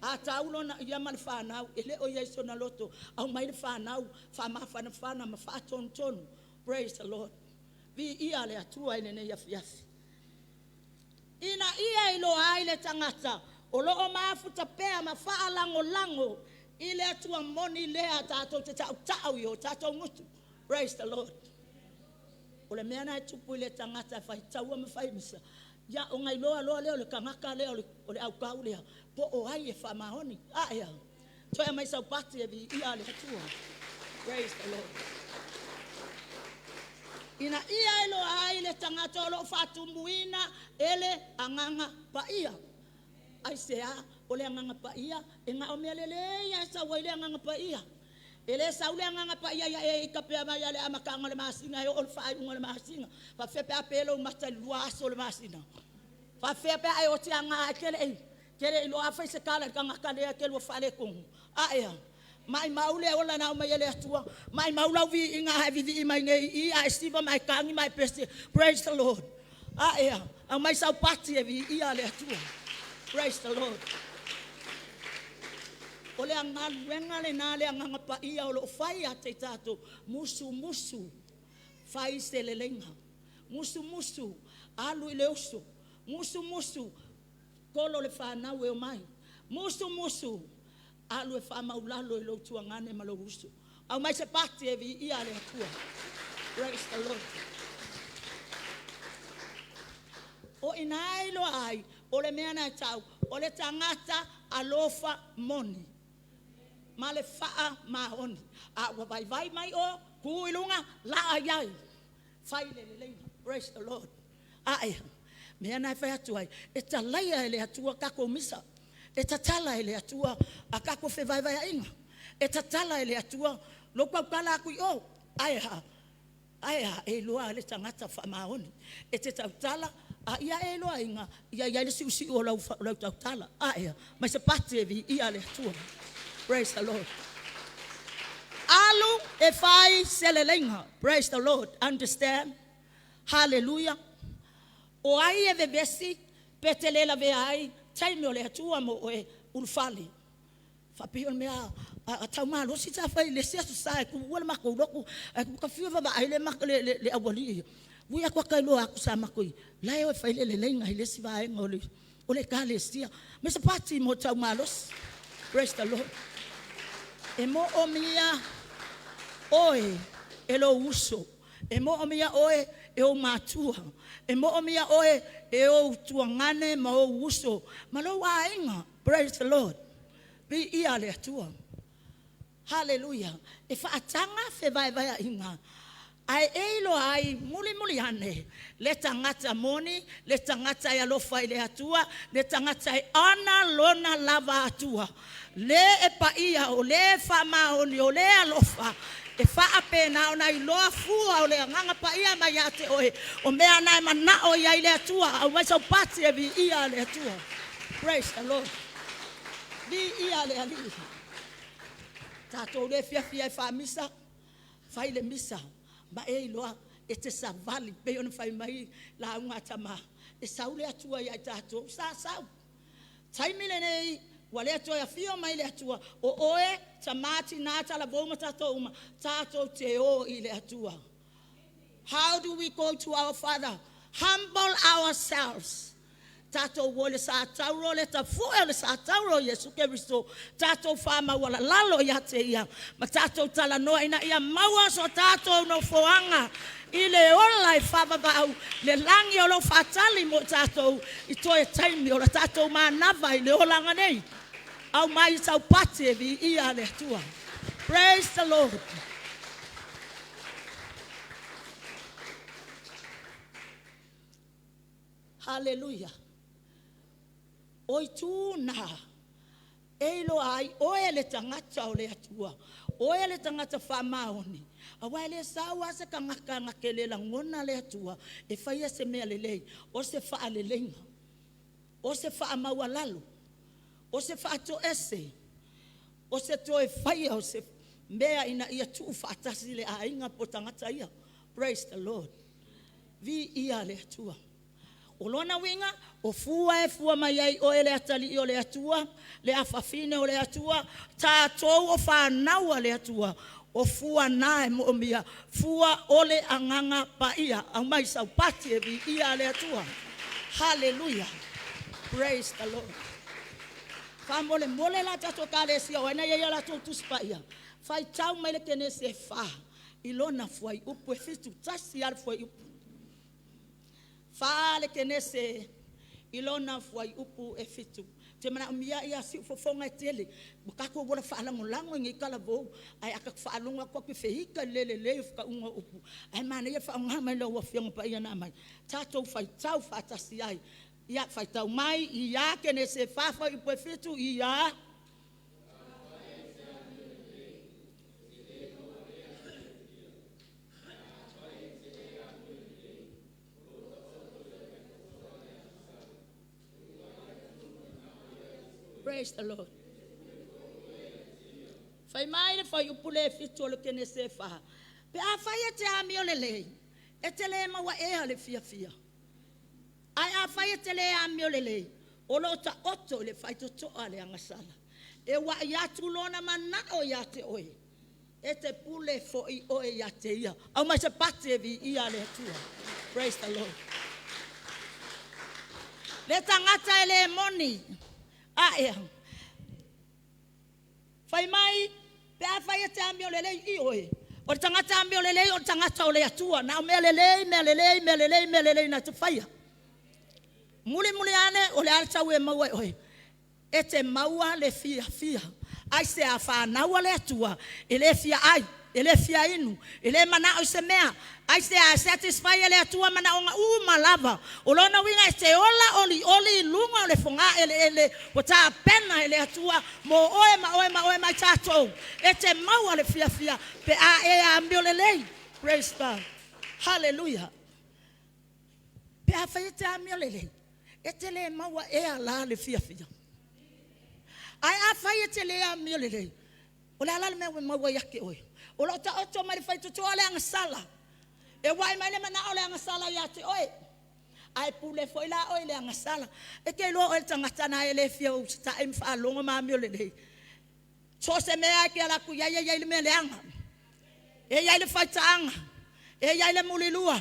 a tau lona ia ma le fanau, e le o i ai sona loto, aumai le fanau faamafanafana ma faatonutonu. Praise the Lord. Viia le Atua i lenei afiafi. Ina ia iloa ai le tagata o lo o mafuta pea ma faalagolago i le Atua moni lea tatou te tautau i o tatou gutu. Praise the Lord. O le mea na e tupu i le tagata e fai taua ma fai misa, ia ona iloa loa lea o le tagata lea o le aukau lea, po o ai e faamaoni. Ae a, toe aumai saupati e viia le Atua. Praise the Lord. Ina ia iloa ai le tagata o lo o faatumuina e le agaga paia. Aisea? O le agaga paia e na o mea lelei lava e sau ai le agaga paia. E le sau le agaga paia ia e ika pea mai lava i le amataga o le masina e oo i le faaiuga o le masina. Faapefea pe a pe lou mata i le 2 aso o le masina? Faapefea pe a e oti aga e te le i iloa a fai se tala i le tagata lea e te lua faaletonu? Ae a? Maimau le ola na aumai e le Atua, maimau lau viiga a e vivii mai nei i i, a e siva ma e tagi ma e pese. Praise the Lord. Ae a? Aumai saupati e viia le Atua. Praise the Lord. O le agaluega lena le agaga paia o loo fai ia te i tatou. Musumusu, fai se leleiga. Musumusu, alu i le uso. Musumusu, tolo le fanau e omai. Musumusu, alu e faamaulalo i lou tuagane ma lou uso. Aumai se pati e viia le Atua. Praise the Lord. O ina e iloa ai, o le mea na e tau, o le tagata alofa moni ma le faamaoni. A ua vaivai mai o, tu i luga, laa i ai, fai le leleiga. Praise the Lord. Ae, mea na e fai atu ai, e talaia e le Atua tatou misa. E tatala e le Atua a tatou fevaevaeaiga. E tatala e le Atua lou tautala atu i o, ae a? Ae a? E iloa le tagata faamaoni. E te tautala, a ia e iloaina, ia i ai le siusiu o lau tautala. Ae a? Mai se pati e viia le Atua. Praise the Lord. Alu e fai se leleiga. Praise the Lord. Understand? Hallelujah. O ai e vevesi pe te le lavea ai taimi o le Atua mo oe ulufale. Faapei o le mea a tau malosi sa fai i le isi aso sa e tuua le matou lotu ae ta fia vaavaai le le aualii ia. Ui atu ata iloa atu sa matou la e o e fai le leleiga i le isi vaega o le ekalesia. Me se pati mo tau malosi. Praise the Lord. E moomia oe e lou uso. E moomia oe e ou matua. E moomia oe e ou tuagane ma ou uso ma lou aiga. Praise the Lord. Viia le Atua. Hallelujah. E faataga fevaevaeaiga ae e iloa ai mulimuli ane le tagata moni, le tagata e alofa i le Atua, le tagata e ana lona lava Atua. Le e paia, o le faamaoni, o le alofa, e faapena ona iloa fua o le agaga paia mai ia te oe, o mea na e manao i ai le Atua. Aumai sau pati e viia le Atua. Praise the Lord. Viia le Alii. Tatou le fiafia e faamisa, fai le misa, ma e iloa e te savali pei ona fai mai lauga a tama, e sau le Atua ia i tatou, sa sau. Taimi lenei, ua le toe afio mai le Atua, o oe, tama, tina, talavou ma tatou uma, tatou te o i le Atua. How do we go to our Father? Humble ourselves. Tatou o i le satauro, le tafue o le satauro o Iesu Keriso, tatou faamaualalalo ia te ia, ma tatou talanoa ina ia maua so tatou nofoaga i le ola e faavavau, le lagi o lo o faatali mo tatou i toe taimi o le tatou manava i le olaga nei. Aumai saupati e viia le Atua. Praise the Lord. Hallelujah. O itu na e iloa ai oe le tagata o le Atua, oe le tagata faamaoni. Aua e le sau lava se tagata na te le lagona le Atua e faia se mea lelei, o se faaleleiga, o se faamaualalo, o se faatoese, o se toe faia o se mea ina ia tuufaatasi le aiga po o tagata ia. Praise the Lord. Viia le Atua. O lona uiga, o fua e fua mai ai oe le atalii o le Atua, le afafine o le Atua, tatou o fanau a le Atua, o fua na e moomia, fua o le agaga paia. Aumai saupati e viia le Atua. Hallelujah. Praise the Lord. Faamolemole la tatou ekalesia o ai na i ai a latou tusi paia, faitau mai le Kenese e 4 i lona fuaiupu e 71 lava le fuaiupu. 4 le Kenese i lona fuaiupu e 7. Ou te manaomia ia siufofoga e tele. Ua tatou ola faalagolago i nei talavou, ae a ta faalogo atu tatou te feita i le le lelei o fetauga o upu, ae manaia le faaaoga mai o lau Afioga Paia na aumai, tatou faitau faatasi ai. Ia, faitau mai, ia Kenese 4 fuaiupu e 7, ia. Praise the Lord. Fai mai le fuaiupu le 7 o le Kenese 4, pe afai e te amio lelei, e te le maua ea le fiafia. Ae afai e te le amio lelei, o lo o taoto i le faitotoa le agasala. E ua'i atu lona mana'o iā te oe, e te pule fo'i oe iā te ia. Aumai se pati e viia le Atua. Praise the Lord. Le tagata e le moni. Aea. Fai mai, pe afai e te amio lelei i oe. O le tagata amio lelei o le tagata o le Atua. Na o mea lelei, mea lelei, mea lelei, mea lelei na te faia. Muli muli ane o le a le tau e maua e oe. E te maua le fiafia. Ai se a whānaua le Atua, e le fia ai, e le fia inu, e le manao i se mea. Ai se a satisfy e le Atua manaoga uma lava. O lona uiga e te ola oli oli i luga o le foga eleele ua tapena e le Atua mo oe ma oe ma oe ma i tatou. E te maua le fiafia pe a e amio lelei. Praise God. Hallelujah. Pe afai e te amio lelei, e te le maua ea la le fiafia. Ae afai e te le amio lelei, o le a la le mea ua maua ia te oe? O loo taoto mai le faitotoa le agasala. E ua'i mai le manao o le agasala ia te oe. Ae pule foi la oe i le agasala. E te iloa oe le tagata na e le fia usita'i ma faalogo ma amio lelei. So o se mea e te ala atu i ai e i ai le mea leaga. E i ai le faitaaga. E i ai le mulilua.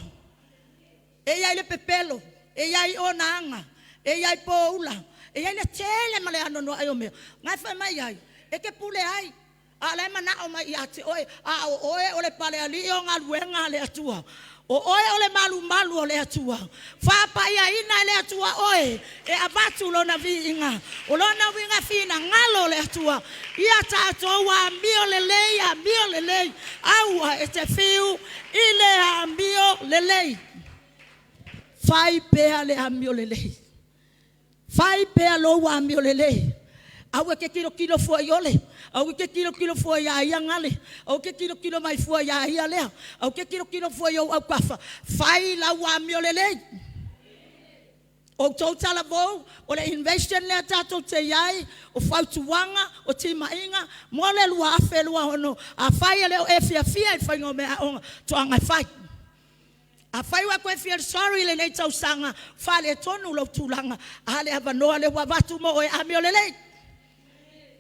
E i ai le pepelo. E i ai ona aga. E i ai poula. E i ai le tele ma le anoanoai o mea. Ngai fai mai ai, e te pule ai. A o la e manao mai ia te oe, a o oe o le palealii o galuega a le Atua. O oe o le malumalu o le Atua. Faapaiaina e le Atua oe e avatu lona viiga. O lona uiga finagalo o le Atua. Ia tatou amio lelei, amio lelei. Aua e te fiu i le amio lelei. Fai pea le amio lelei. Fai pea lou amio lelei. Aua e te tilotilo fua i ole. Aua e te tilotilo fua ia ia gale. Aua e te tilotilo mai fua ia ia lea. Aua e te tilotilo fua i ou autafa. Fai lau amio lelei. O outou talavou, o le invasion lea tatou te i ai, o fautuaga, o timaiga, mo le 2026, afai e le o e fiafia i le faiga o meaaoga, toaga e fai. Afai ua e toe feel sorry i lenei tausaga, faaletonu lou tulaga, a le avanoa lea ua avatu mo oe, amio lelei.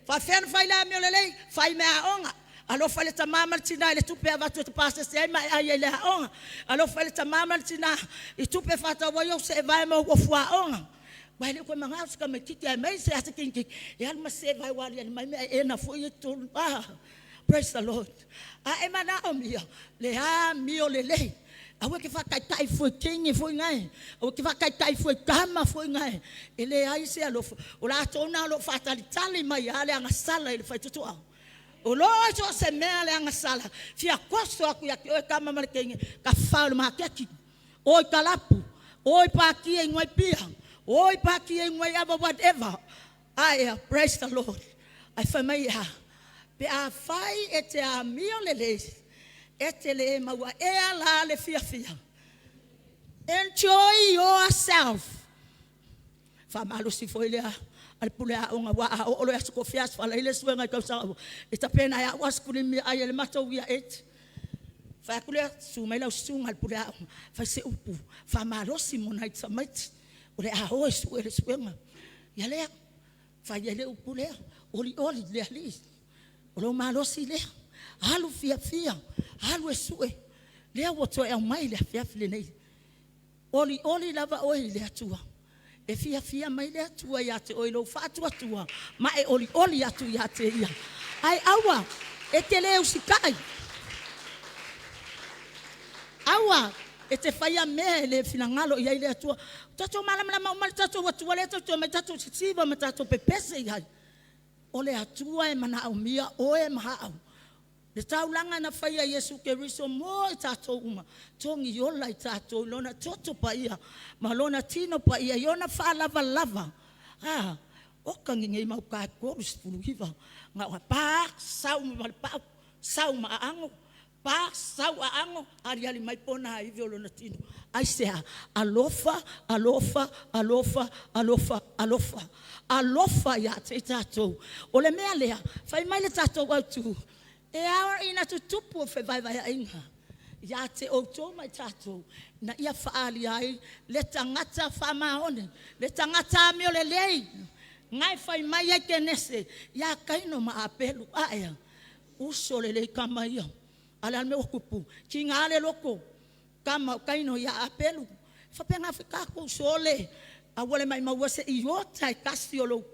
Faafefea ona fai le amio lelei? Fai meaaoga. Alofa i le tama ma le tina i le tupe e avatu e te pasese ai ma e ai ai i le aoga. Alofa i le tama ma le tina i tupe e faatau ai ou seevae ma ou ofuaoga. Aua e le o toe manao si tamaitiiti aemaise lava se teineitiiti e alu ma seevae ua aliali mai mea eena foi ia i totonu. Ah, praise the Lord. A e manaomia le amio lelei. Aua e te faataitai fua i teine foi nae. Aua e te faataitai fua i tama foi nae. E leai se alofa. O latou na o lo o faatalitali mai lava le agasala i le faitotoa. O lo o so o se mea le agasala, fia toso atu ia te oe tama ma le teine, tafafao i le maketi, o i kalapu, o i paki e inu ai pia, o i paki e inu ai ava, whatever. Ae, praise the Lord. Ae fai mai e a? Pe afai e te amio lelei, e te le maua ea la le fiafia. Enjoy yourself. Faamalosi foi lea a le pule aoga, aua a oo loa i aso tofi aso faraile suega i tausaga e tapena e au aisakulisi e ai e le matou Year 8. Fai atu lea, susu mai lau susuga i le pule aoga, fai se upu faamalosi mo nai tamaiti o le a o e sue le suega. Ia lea, fai ai le upu lea, olioli le Alii, o lou malosi lea, alu fiafia, alu e sue, lea ua toe aumai le afiafi lenei. Olioli lava oe i le Atua. E fiafia mai le Atua ia te oe i lou faatuatua ma e olioli atu ia te ia. Ae aua e te le usitai. Aua e te faia mea e le finagalo i ai le Atua. O tatou malamalama uma le tatou Atua lea tou te omai tatou sisiva ma tatou pepese i ai. O le Atua e manaomia oe ma au. Le taulaga na faia e Iesu Keriso mo i tatou uma, togi ola i tatou i lona toto paia ma lona tino paia i ona faalavalava. Ah, oka ni nei mau ka 39. Na o pa sau ma le pau, sau ma aango, pa sau aango, aliali mai pona ivi o lona tino. Aisea? Alofa, alofa, alofa, alofa, alofa. Alofa ia te i tatou. O le mea lea, fai mai le tatou autu, e ao ina tutupu o fevaevaeaiga ia te outou ma i tatou, na ia faaali ai le tagata faamaoni, le tagata amio lelei, Lena e fai mai ai Kenese ia Kaino ma Apelu, ae uso lelei kama ia. A o le a le mea ua tupu? Tiga le loto tama o Kaino ia Apelu. E faapena foi tatou, sole, aua le maimaua se iota e tasi o lou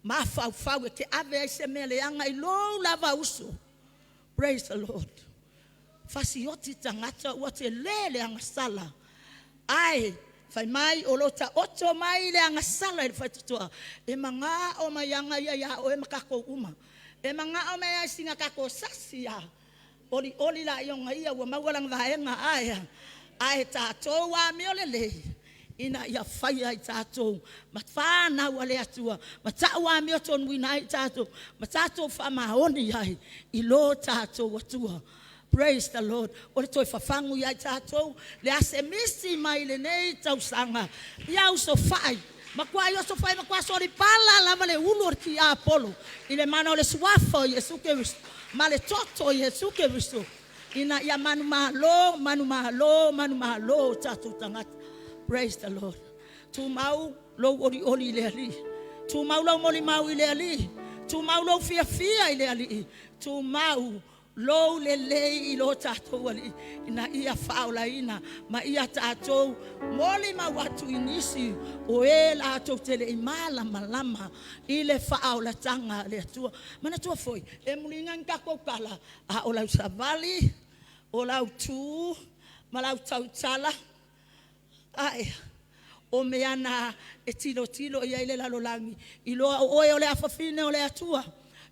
mafaufau e te ave ai se mea leaga i lou lava uso. Praise the Lord. Fasioti tagata ua tele le agasala, ae fai mai o lo o taoto mai le agasala i le faitotoa e manao mai aga ia ia oe ma tatou uma. E manao mai ai sina tatou sasi lava, olioli lea ona ia ua maua lana vaega. Ae a? Ae tatou amio lelei ina ia faia i tatou ma fanau a le Atua, ma tau amiotonuina ai i tatou, ma tatou faamaoni ai i lo tatou Atua. Praise the Lord. O le toe fafagu ia i tatou le asemisi mai lenei tausaga. Ia osofai, matuai osofai, matua solipala lava le ulu o le tiapolo i le mana o le suafa o Iesu Keriso ma le toto o Iesu Keriso, ina ia manumalo, manumalo, manumalo o tatou tagata. Praise the Lord. Tumau lou olioli i le Alii, tumau lau molimau i le Alii, tumau lou fiafia i le Alii, tumau lou lelei i lo tatou Alii, ina ia faaolaina ma ia tatou molimau atu i nisi o e latou te le i malamalama i le faaolataga a le Atua. Manatua foi, e muliga ni tatou tala, a o lau savali, o lau tu ma lau tautala, ae o mea na e tilotilo i ai le lalolagi, iloa o oe o le afafine o le Atua,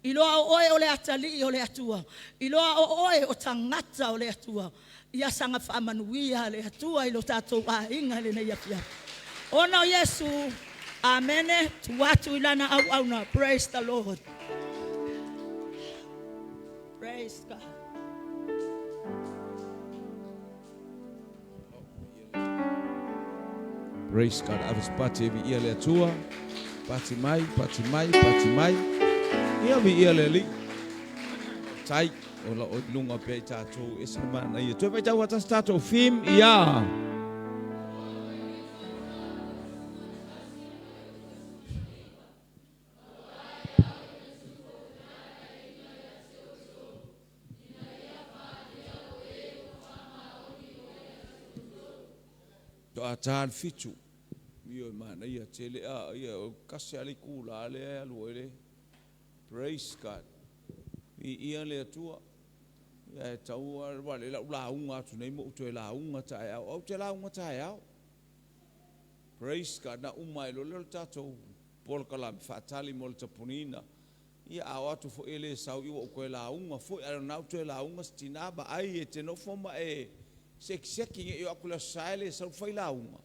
iloa o oe o le atalii o le Atua, iloa o oe o tagata o le Atua. Ia saga faamanuia le Atua i lo tatou aiga i lenei afiafi. Ona o Iesu, amene, tuu atu i lana auauna. Praise the Lord. Praise God. Praise God. Ave se pati e viia le Atua. Pati mai, pati mai, pati mai. Ia viia le Alii. Tai o la o lunga pea i tātou e se mana ia. Toe vai tau atasi tātou theme ia. Toa tā le fitu. Io e manaia tele a ia o kasi ale kula ale e alu ele. Praise God. I ia le Atua. Ia e tau a wale lau launga atu nei mo uto e launga ta e au. Au te launga ta e au. Praise God. Na uma e lole o le tātou polokalame faatali mo le tapunina. Ia a o atu foi e le sau i ua ou toe lauga foi, ae o lena ua toe lauga si tina vaai e te nofo ma e sekiseki nge i o aku le aso sa e le sau fai lauga.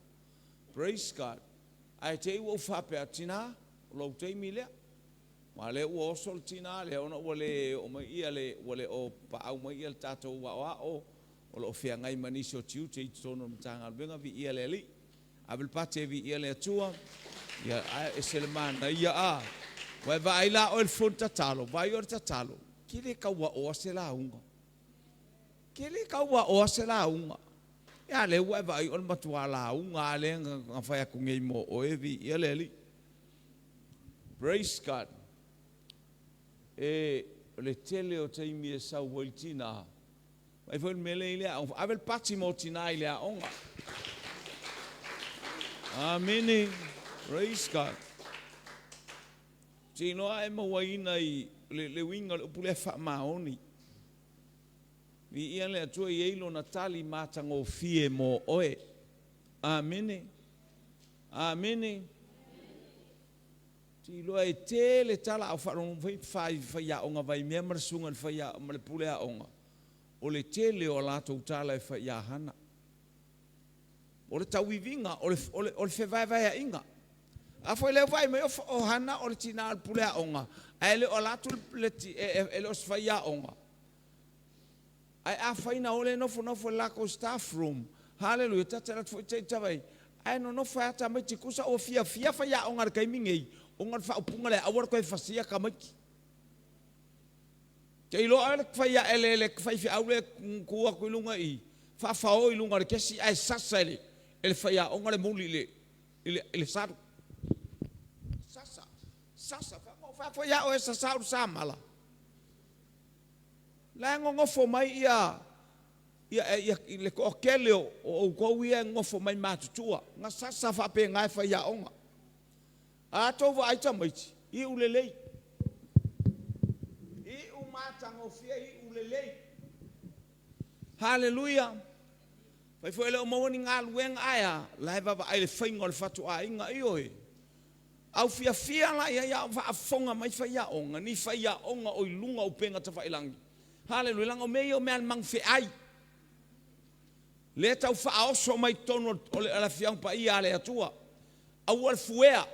Praise God. Ae te i ua ou faapea, Tina, o lou taimi lea. Ma lea ua oso le tina lea ona ua le oo mai ia le, ua le o paau mai ia le tatou aoao o lo o feagai ma nisi o tiute i totonu o le Matagaluega, viia le Alii. Ave le pati e viia le Atua. Ia, ae ese le manaia a. Ua e vaai la oe i le phone tatalo, vaai oe i le tatalo, ke le tau aoa se lauga. Ke le tau aoa se lauga. Ia lea ua e vaai o le matua lauga a lea na fai atu nei mo oe, viia le Alii. Praise God. E, o le tele o taimi e sau ai le tina. Vaai foi le mea lea i le aoga. Ave le pati mo tina i le aoga. Amene. Praise God. Tino a e mauaina i le, le uiga o le upu lea faamaoni. Viia le Atua i ai lona tali matagofie mo oe. Amene. Amene. Tiloa e tele tala a o faalogo foi fai faiaoga vaimea ma le susuga i le faia ma le pule aoga, o le tele o a latou tala e fai ia Hana. O le tauiviga, o le, o le, o le fevaevaeaiga. A foi lea ua vaai mai o, o Hana o le tina o le pule aoga, ae le o ala atu le, le, e, e, e le o se faiaoga. Ae afai na o le nofonofo i le lakou staff room, hallelujah, ta te alu atu foi te i tavai, ae nonofo ai a tamaiti kusa ua fiafia faiaoga i le taimi nei, ona o le faaupuga lea, aua le toe fasia tamaiti. Te iloa oe le fai le, le faifeau le tu atu i luga i, faafao i luga o le kesi ae sasa e le, e le faiaoga le muli i le, i le, i le salu. Sasa. Sasa, fai a oe sa sa sa mala. La ngongofo mai ia ia ia le toatele o outou ia e nonofo mai matutua, gasasa faapena e faiaoga. A outou vaai tamaiti, iu lelei. Iu matagofie, iu lelei. Haleluia. Fai foi le o maua ni galuega ae a, la e vaavaai le faiga o le fatuaiga, ioe. Au fiafia la ia ia faafofoga mai faiaoga, ni faiaoga o i luga o upega tafailagi. Haleluia, leaga o mea ia o mea a le magafeai. Le tau faaoso mai totonu o le Afioaga Paia a le Atua. Aua le fuea,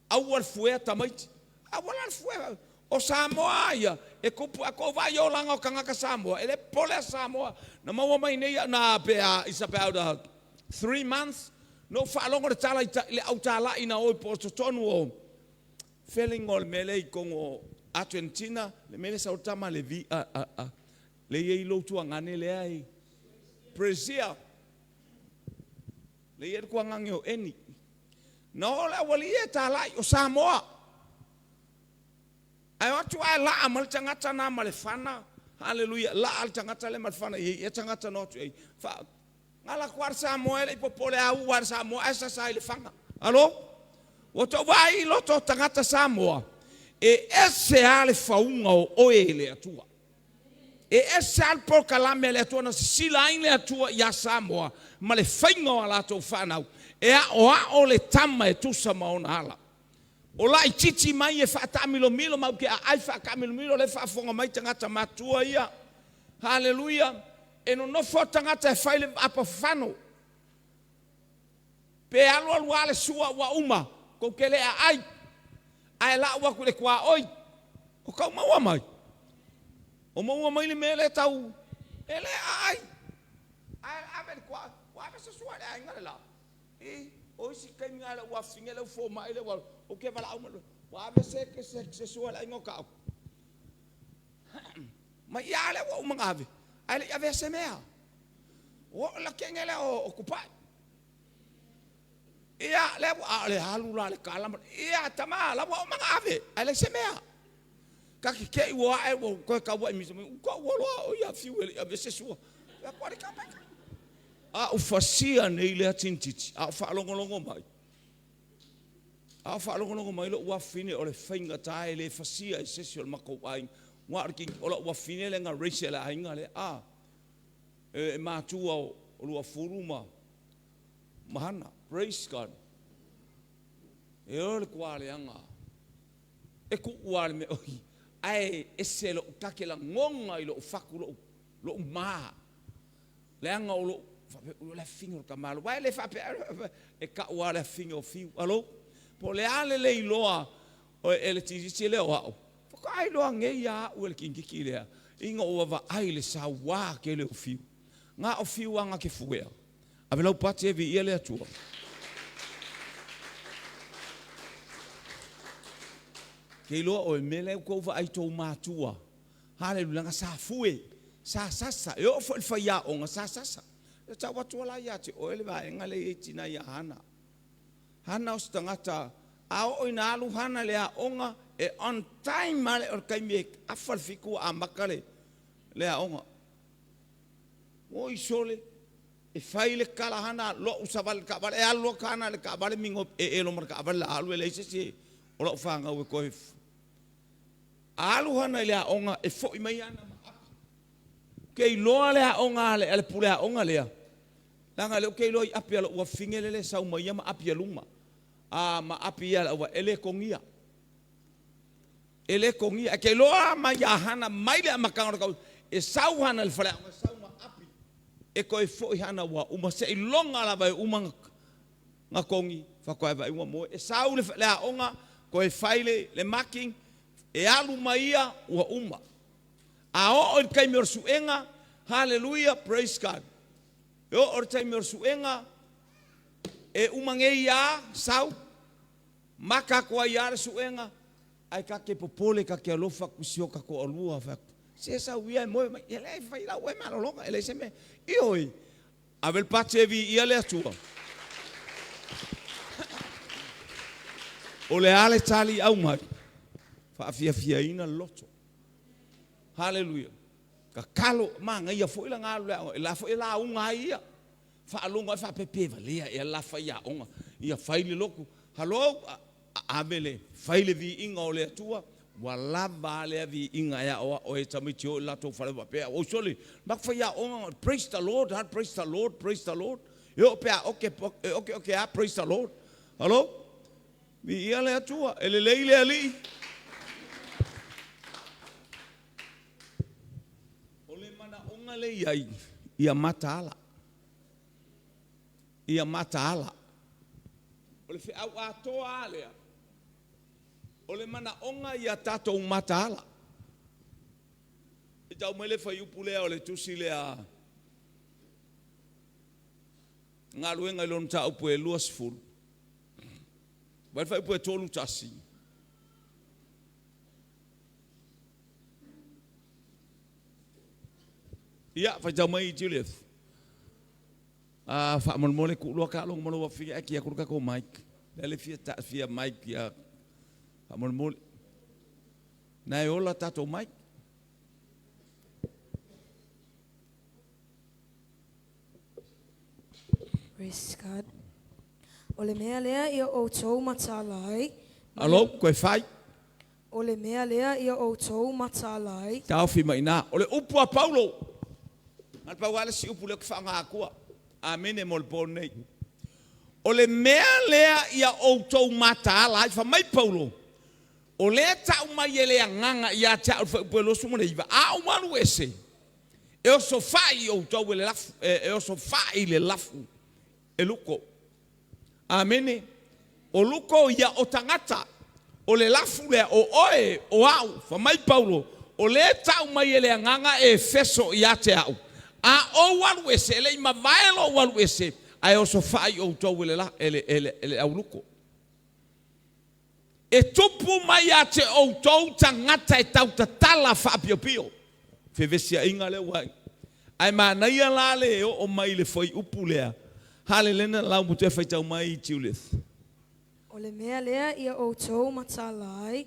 aua le fuea tamaiti. Aua la le fuea. O Samoa ia, e tupu, a tou vaai i olaga o tagata Samoa, e le popole Samoa. Na maua mai nei na pe a, it's about 3 months, na ou faalogo le tala i le autalai na oi po o totonu o feeling o le mea lea i totonu o Argentina, le mea lea sau tama le vi, a, a, a, le i lou tuagane lea i Brazil. Le i le tuagane o Eni. Na o le awali e talai o Samoa. Ai o atu ai la amal tangata na malefana. Hallelujah. La al tangata le malefana. Ia tangata no atu ai. Fa ngala kuar Samoa le ipopole au war Samoa ai sa sa ile fanga. Alo? O to vai loto tangata Samoa. E ese ale faunga o oe le atua. E ese ale po kalame le atua na sila ai le atua ia Samoa ma le fainga o latou whanau. E a o a o le tama e tusa ma ona ala. O la i titi mai e whaatamilomilo mau ke a ai whaakamilomilo le whaafonga mai tangata matua ia. Hallelujah. E no nofo tangata e whaile apawhano. Pe alu alu ale sua ua uma. Ko ke le a ai. Ai la ua ku le kua oi. O kau maua mai. O maua mai le mele tau. E le a ai. Ai ave le kua. Ua ave se sua le ai ngale la. E o isi kai ngale ua finge le ufo mai le ua. O ke wala au mai. Ua ave se ke se se sua le ai ngau kau. Mai ia le ua umanga ave. Ai le ave se mea. O la kenge le o kupai. Ia le ua le halu la le kala. Ia tama la ua umanga ave. Ai le se mea. Ka ke ke ua e ua koe ka ua imisa mai. Uka ua loa o ia fiu ele ave se sua. Ia kwa le ka mai. A ufasia nei le atintiti. A whaalongolongo mai. A whaalongolongo mai lo ua fine o le whainga tae le fasia e sesi o le makou ai. Wa o ki o la ua fine le nga race le ainga le a. E mātua o lua furu ma mahana. Praise God. E o le kwa le anga. E ku ua le me oi. Ai ese lo kake la ngonga i lo faku lo lo ma. Le anga o lo o le fingo ka malo. Wa le fa pe e ka ua le fingo fiu. Alo. Po le ale le iloa o e le titi le o au. Ka ai loa ngei ia u le kingiki lea. Inga o va ai le sawa ke le o fiu. Ngā o fiu anga ke fuea. Ave lau pati e vi ia le atua. Ke iloa o e mele au kou vaai tō mātua. Haleluia, nga sa fue, sa sasa. E o fo le whai a onga, sa sasa. E tau atua la ia te oe le vaenga le i tina ia hana. Hana o se tangata, a o ina alu hana le a onga, e on time ale o le kaimi e afa le fiku a maka le, le a onga. O i sole, e fai le kala hana, lo usavale ka vale, e alu ka hana le ka vale mingo, e e lo mar ka vale la alu e le se se, o la ufanga ue koe. Alu hana i le a onga, e foi mai ana ma api. Ke iloa le a onga ale, ale pule a onga lea. Langa le o ke iloa i api ala ua finge lele sau mai ia ma api aluma. A ma api ia la ua ele kongia. Ele kongia. E ke iloa mai a hana mai le amakanga o kau. E sau hana le fale a onga, sau ma api. E koe foi hana ua uma se ilonga la vai uma nga kongi whakoe vai ua moe. E sau le le a onga, koe fai le, le marking, e alu mai ia ua uma. A o o le kaimi o le suenga, hallelujah, praise God. E o o le taimi o le suenga, e uma ngei ia, sau, maka koa ia le suenga, ai ka ke popole, ka ke alofa kusio ka ko alua, fa, se sau ia e moe mai, e le fai lau e malolonga, e le se me, ioi, ave le pate vi ia le atua. O le a le tali aumai, faafiafiaina le loto. Haleluia. Tatalo, manaia foi le alu i le aoga, la foi e lauga ai ia. Faalogo ai faapea pe valea ea le la faiaoga, ia fai le lotu. Hello, ave le, fai le viiga o le Atua, ua lava a lea viiga e aoao ai e tamaiti o i le latou fale faapea, oi sole, matou faiaoga, praise the Lord, ha, praise the Lord, praise the Lord. E oo pe a oke, e oke oke a, praise the Lord. Hello? Viia le Atua, e lelei le Alii. O le manaoga le i ai, ia mataala. Ia mataala. O le feau atoa lava lea, o le manaoga ia tatou mataala. E tau mai le fuaiupu lea o le tusi lea galuega i lona mataupu e 20. Vai le fuaiupu e 31. Ia, faitau mai Julius. Ah, faamolemole kuulua taaloga ma lou afafine ae ki atu le tatou mic. Lea le fia ta fia mic ia faamolemole. Na e ola tatou mic. Praise God. O le mea lea ia outou mataala ai. Alo, koe fai. O le mea lea ia outou mataala ai. Taofi mai ina. O le upu a Paulo. Na o le pau lava le isi upu lea ou te faaaoga atua. Amene mo le po lenei. O le mea lea ia outou mataala ai. Fai mai Paulo, o lea e tau mai e le Agaga ia te au i le fuaiupu e 29, a ou alu ese, e osofai outou e le lafu, e osofai le lafu e luko. Amene. O luko ia o tagata. O le lafu lea, o oe, o au. Fai mai Paulo, o lea e tau mai e le Agaga e Efeso ia te au, a ou alu ese, e le i mavae lou alu ese, ae osofai outou e le, e le, e le, e le auluko. E tupu mai ia te outou tagata e tautatala faapiopio. Fevesiaiga lea ua Ae manaia la le oo mai i le fuaiupu lea. Halelena lau mo toe faitau mai Judith. O le mea lea ia outou mataala ai,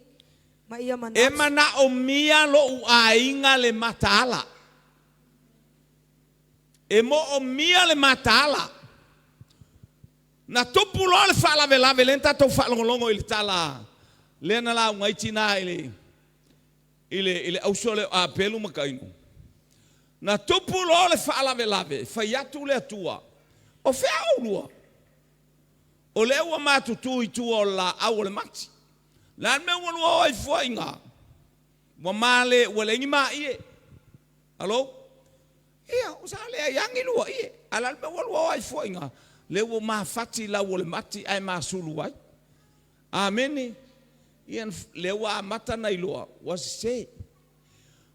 ma ia E manatu. manaomia lou aiga le mataala. E moomia le mataala. Na tupu loa le faalavelave lea na tatou faalogologo i le tala lea na lauga ai tina i le i le i le auso lea o Apelu ma Kaino. Na tupu loa le faalavelave, fai atu le Atua, o fea oulua? O lea ua matutu i tua o le laau o le mati. O le a le mea ua lua o ai fua i ina? Ua male, ua leai ni maie. Alo? Ia, sa leai lava ni luaie. A o le a le mea ua lua o ai fua i ina? Lea ua mafati lau o le mati ae masulu ai. Amene. Ia, lea ua amata ona iloa, ua sese.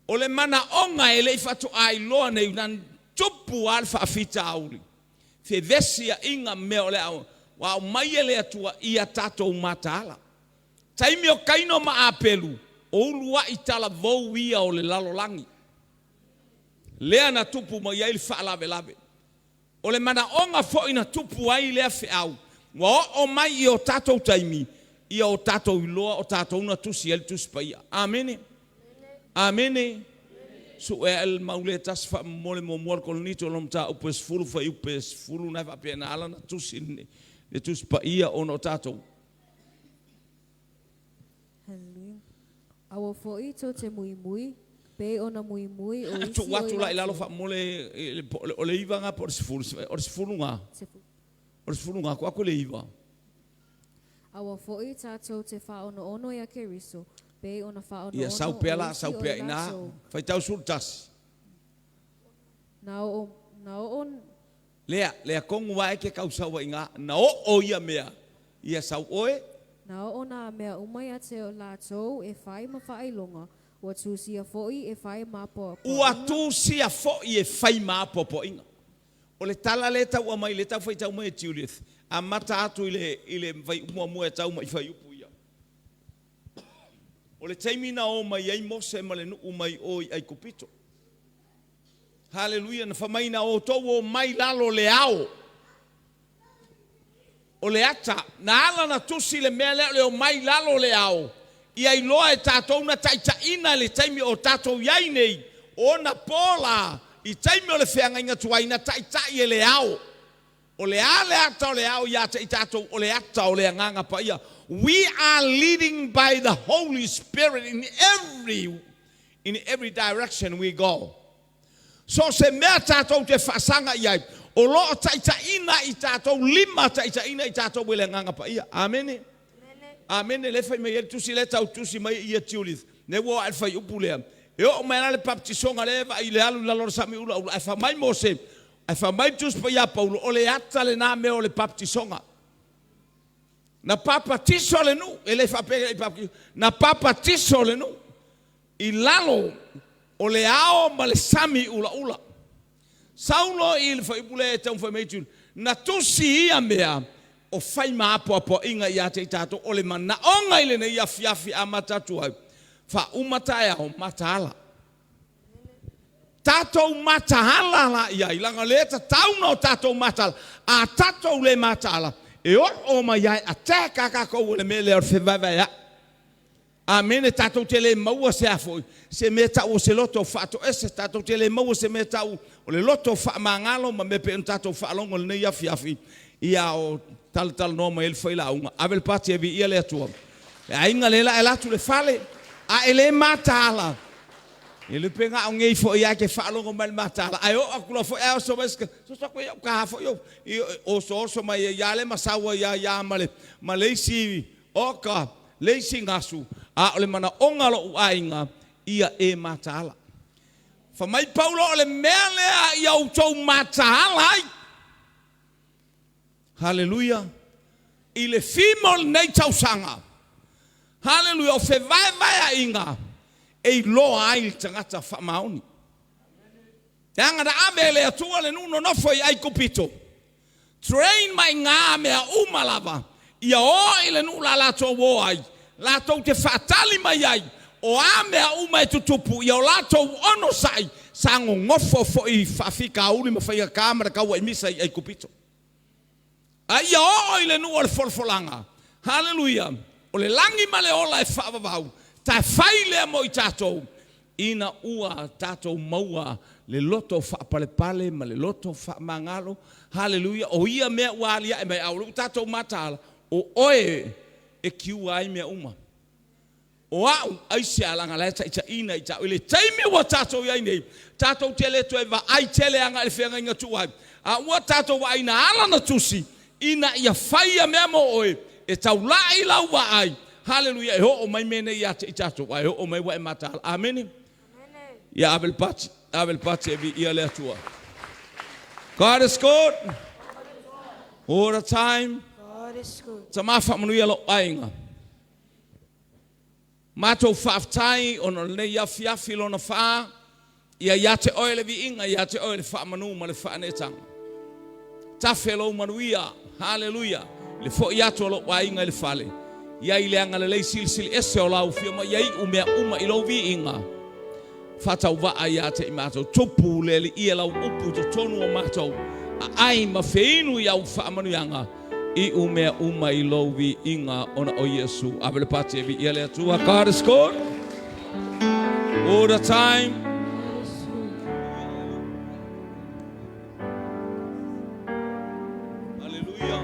O le manaoga e le i faatoa iloa nei, na tupu lava le faafitauli, fevesiaiga mea o le a ua aumai e le Atua ia tatou mataala. Taimi o Kaino ma Apelu, o uluai talavou ia o le lalolagi, lea na tupu mai ai le faalavelave. O le manaoga foi na tupu ai lea feau, ua oo mai i o tatou taimi, ia o tatou iloa o tatou na tusi ai le Tusi Paia. Amene. Amene. Sue ae le mau lea e tasi faamomole muamua le Korinito lona mataupu e 10 fuaiupu e 10 na e faapea na ala ona tusi le Tusi Paia ona o tatou. Hallelujah. Aua foi tou te muimui, pei ona muimui o isi Tuu o atu i la i lalo latou. faamomole o le 9 nga po o le 10, o le 10 nga. O le 10 nga, tuu atu le 9. Aua foi tatou te faaonoono ia Keriso, pei ona Ia faaonoono sau pea o la, isi sau o pea i i ina. latou. Faitau 11. Na oo, na oo, Lea, lea tonu lava e te tau sau ai i ina. Na oo ia mea, ia sau oe. Na oo nā mea uma ia te latou e fai ma faailoga, ua tusia foi e fai ma Ua apoapoaiga. tusia foi e fai ma apoapoaiga. O le tala lea e tau aumai, lea e tau faitau mai e Judith, amata atu i le, i le fuaiupu muamua e tau mai i fuaiupu ia. O le taimi na o mai ai Mose ma le nuu mai o i Aikupito. Haleluia, na fai mai na outou o mai lalo le ao. O le ata, na ala na tusi le mea lea o le omai i lalo o le ao, ia iloa e tatou na taitaiina i le taimi o tatou i ai nei, o ona po la, i taimi o le feagaiga tuai na taitai e le ao. O le a le ata o le ao ia te i tatou, o le ata o le Agaga Paia. We are leading by the Holy Spirit in every direction we go. So o se mea tatou te faasaga i ai, o lo o taitaiina i tatou, lima taitaiina i tatou e le Agaga Paia. Amene. Amene. Le fai mai ai le tusi lea tau tusi mai ia Judith. Ne ua o le fai upu lea. E oo mai la le baptisoga lea vaai i le alu i lalo o le sami ulaula. Ae fai mai Mose, ae fai mai le Tusi Paia Paulo, o le ata lena mea o le baptisoga. Na papatiso le nuu, e le faapea i baptiso, na papatiso le nuu i lalo o le ao ma le sami ulaula. Saulo i le fai upu lea e taumafai mai Judith, na tusi ia mea o fai ma apoapoaiga ia te i tatou o le manaoga i lenei afiafi amata atu ai. Faauma taeao mataala. Tatou mataala la iai, laga o lea e tatau ona o tatou mataala. A tatou le mataala, e oo mai ai attack a tatou e le mea lea o le fevaevaea'i. Amene. Tatou te le maua se a foi, se mea tau o se loto faatoese, tatou te le maua se mea tau o le loto faamagalo ma mea pei ona tatou faalogo i lenei afiafi, ia o talatalanoa mai ai le failauga. Ave le pati e viia le Atua. Le aiga le la e alu atu i le fale, a e le mataala, e le pe na o nei foi ia te faalogo mai le mataala, ae oo atu loa foi ae oso mai so so ko iau ka foi i oso oso mai ia le masaua ia ia ma le ma le isi oka le isi gasu a o le manaoga o lou aiga ia e mataala. Fa mai Paulo o le mea lea ia outou mataala ai. Haleluia. I le fimo o lenei tausaga. Haleluia. O fevaevaeaiga e iloa ai le tagata faamaoni. Leaga na ave e le Atua le nuu nonofo i Aikupito. Train mai ngā mea uma lava. Ia o i le nuu la latou o ai. Latou te faatali mai ai. O a mea uma e tutupu. Ia o latou onosai. Sa gogofo foi faafitauli ma faigata ma le tauaimisa i Aikupito. A ia oo i le nuu o le folafolaga. Haleluia. O le lagi ma le ola e faavavau. Ta fai lea mo i tatou. Ina ua tatou maua le loto faapalepale ma le loto faamagalo. Haleluia. O ia mea ua aliae mai au o tatou mataala. O oe e kiua ai mea uma. O au aise alaga lae taitaiina i tau. I le taimi ua tatou iai nei, tatou te le toe vaai tele aga i le feagaiga tuai. A ua tatou vaai na ala na tusi, ina ia fai ia mea mo oe, e taulai lau vaai. Haleluia. E oo mai mea nei ia te i tatou. Ai oo mai wa e mataala. Amene. Ia ave le pati. Ave le pati e viia le Atua. God is good. All the time. God is good. Tama faamanuia lou aiga. Matou faafetai ona o lenei afiafi lona fa. Ia ia te oe le viiga, ia te oe le faamanu ma le faaneetaga. Tafe lou manuia. Haleluia. Le foi atu o lou aiga i le fale. Ia i le agalelei silisili ese o lau fia mai ia iu mea uma i lou viiga. Faatauvaa ia te i matou. Tupu le alii ia lau upu i totonu o matou. Aai ma feinu i au faamanuiaga. I u mea uma i lou viiga ona o Iesu. Ave le pati e viia le Atua. God is good. All the time. God is good. Hallelujah.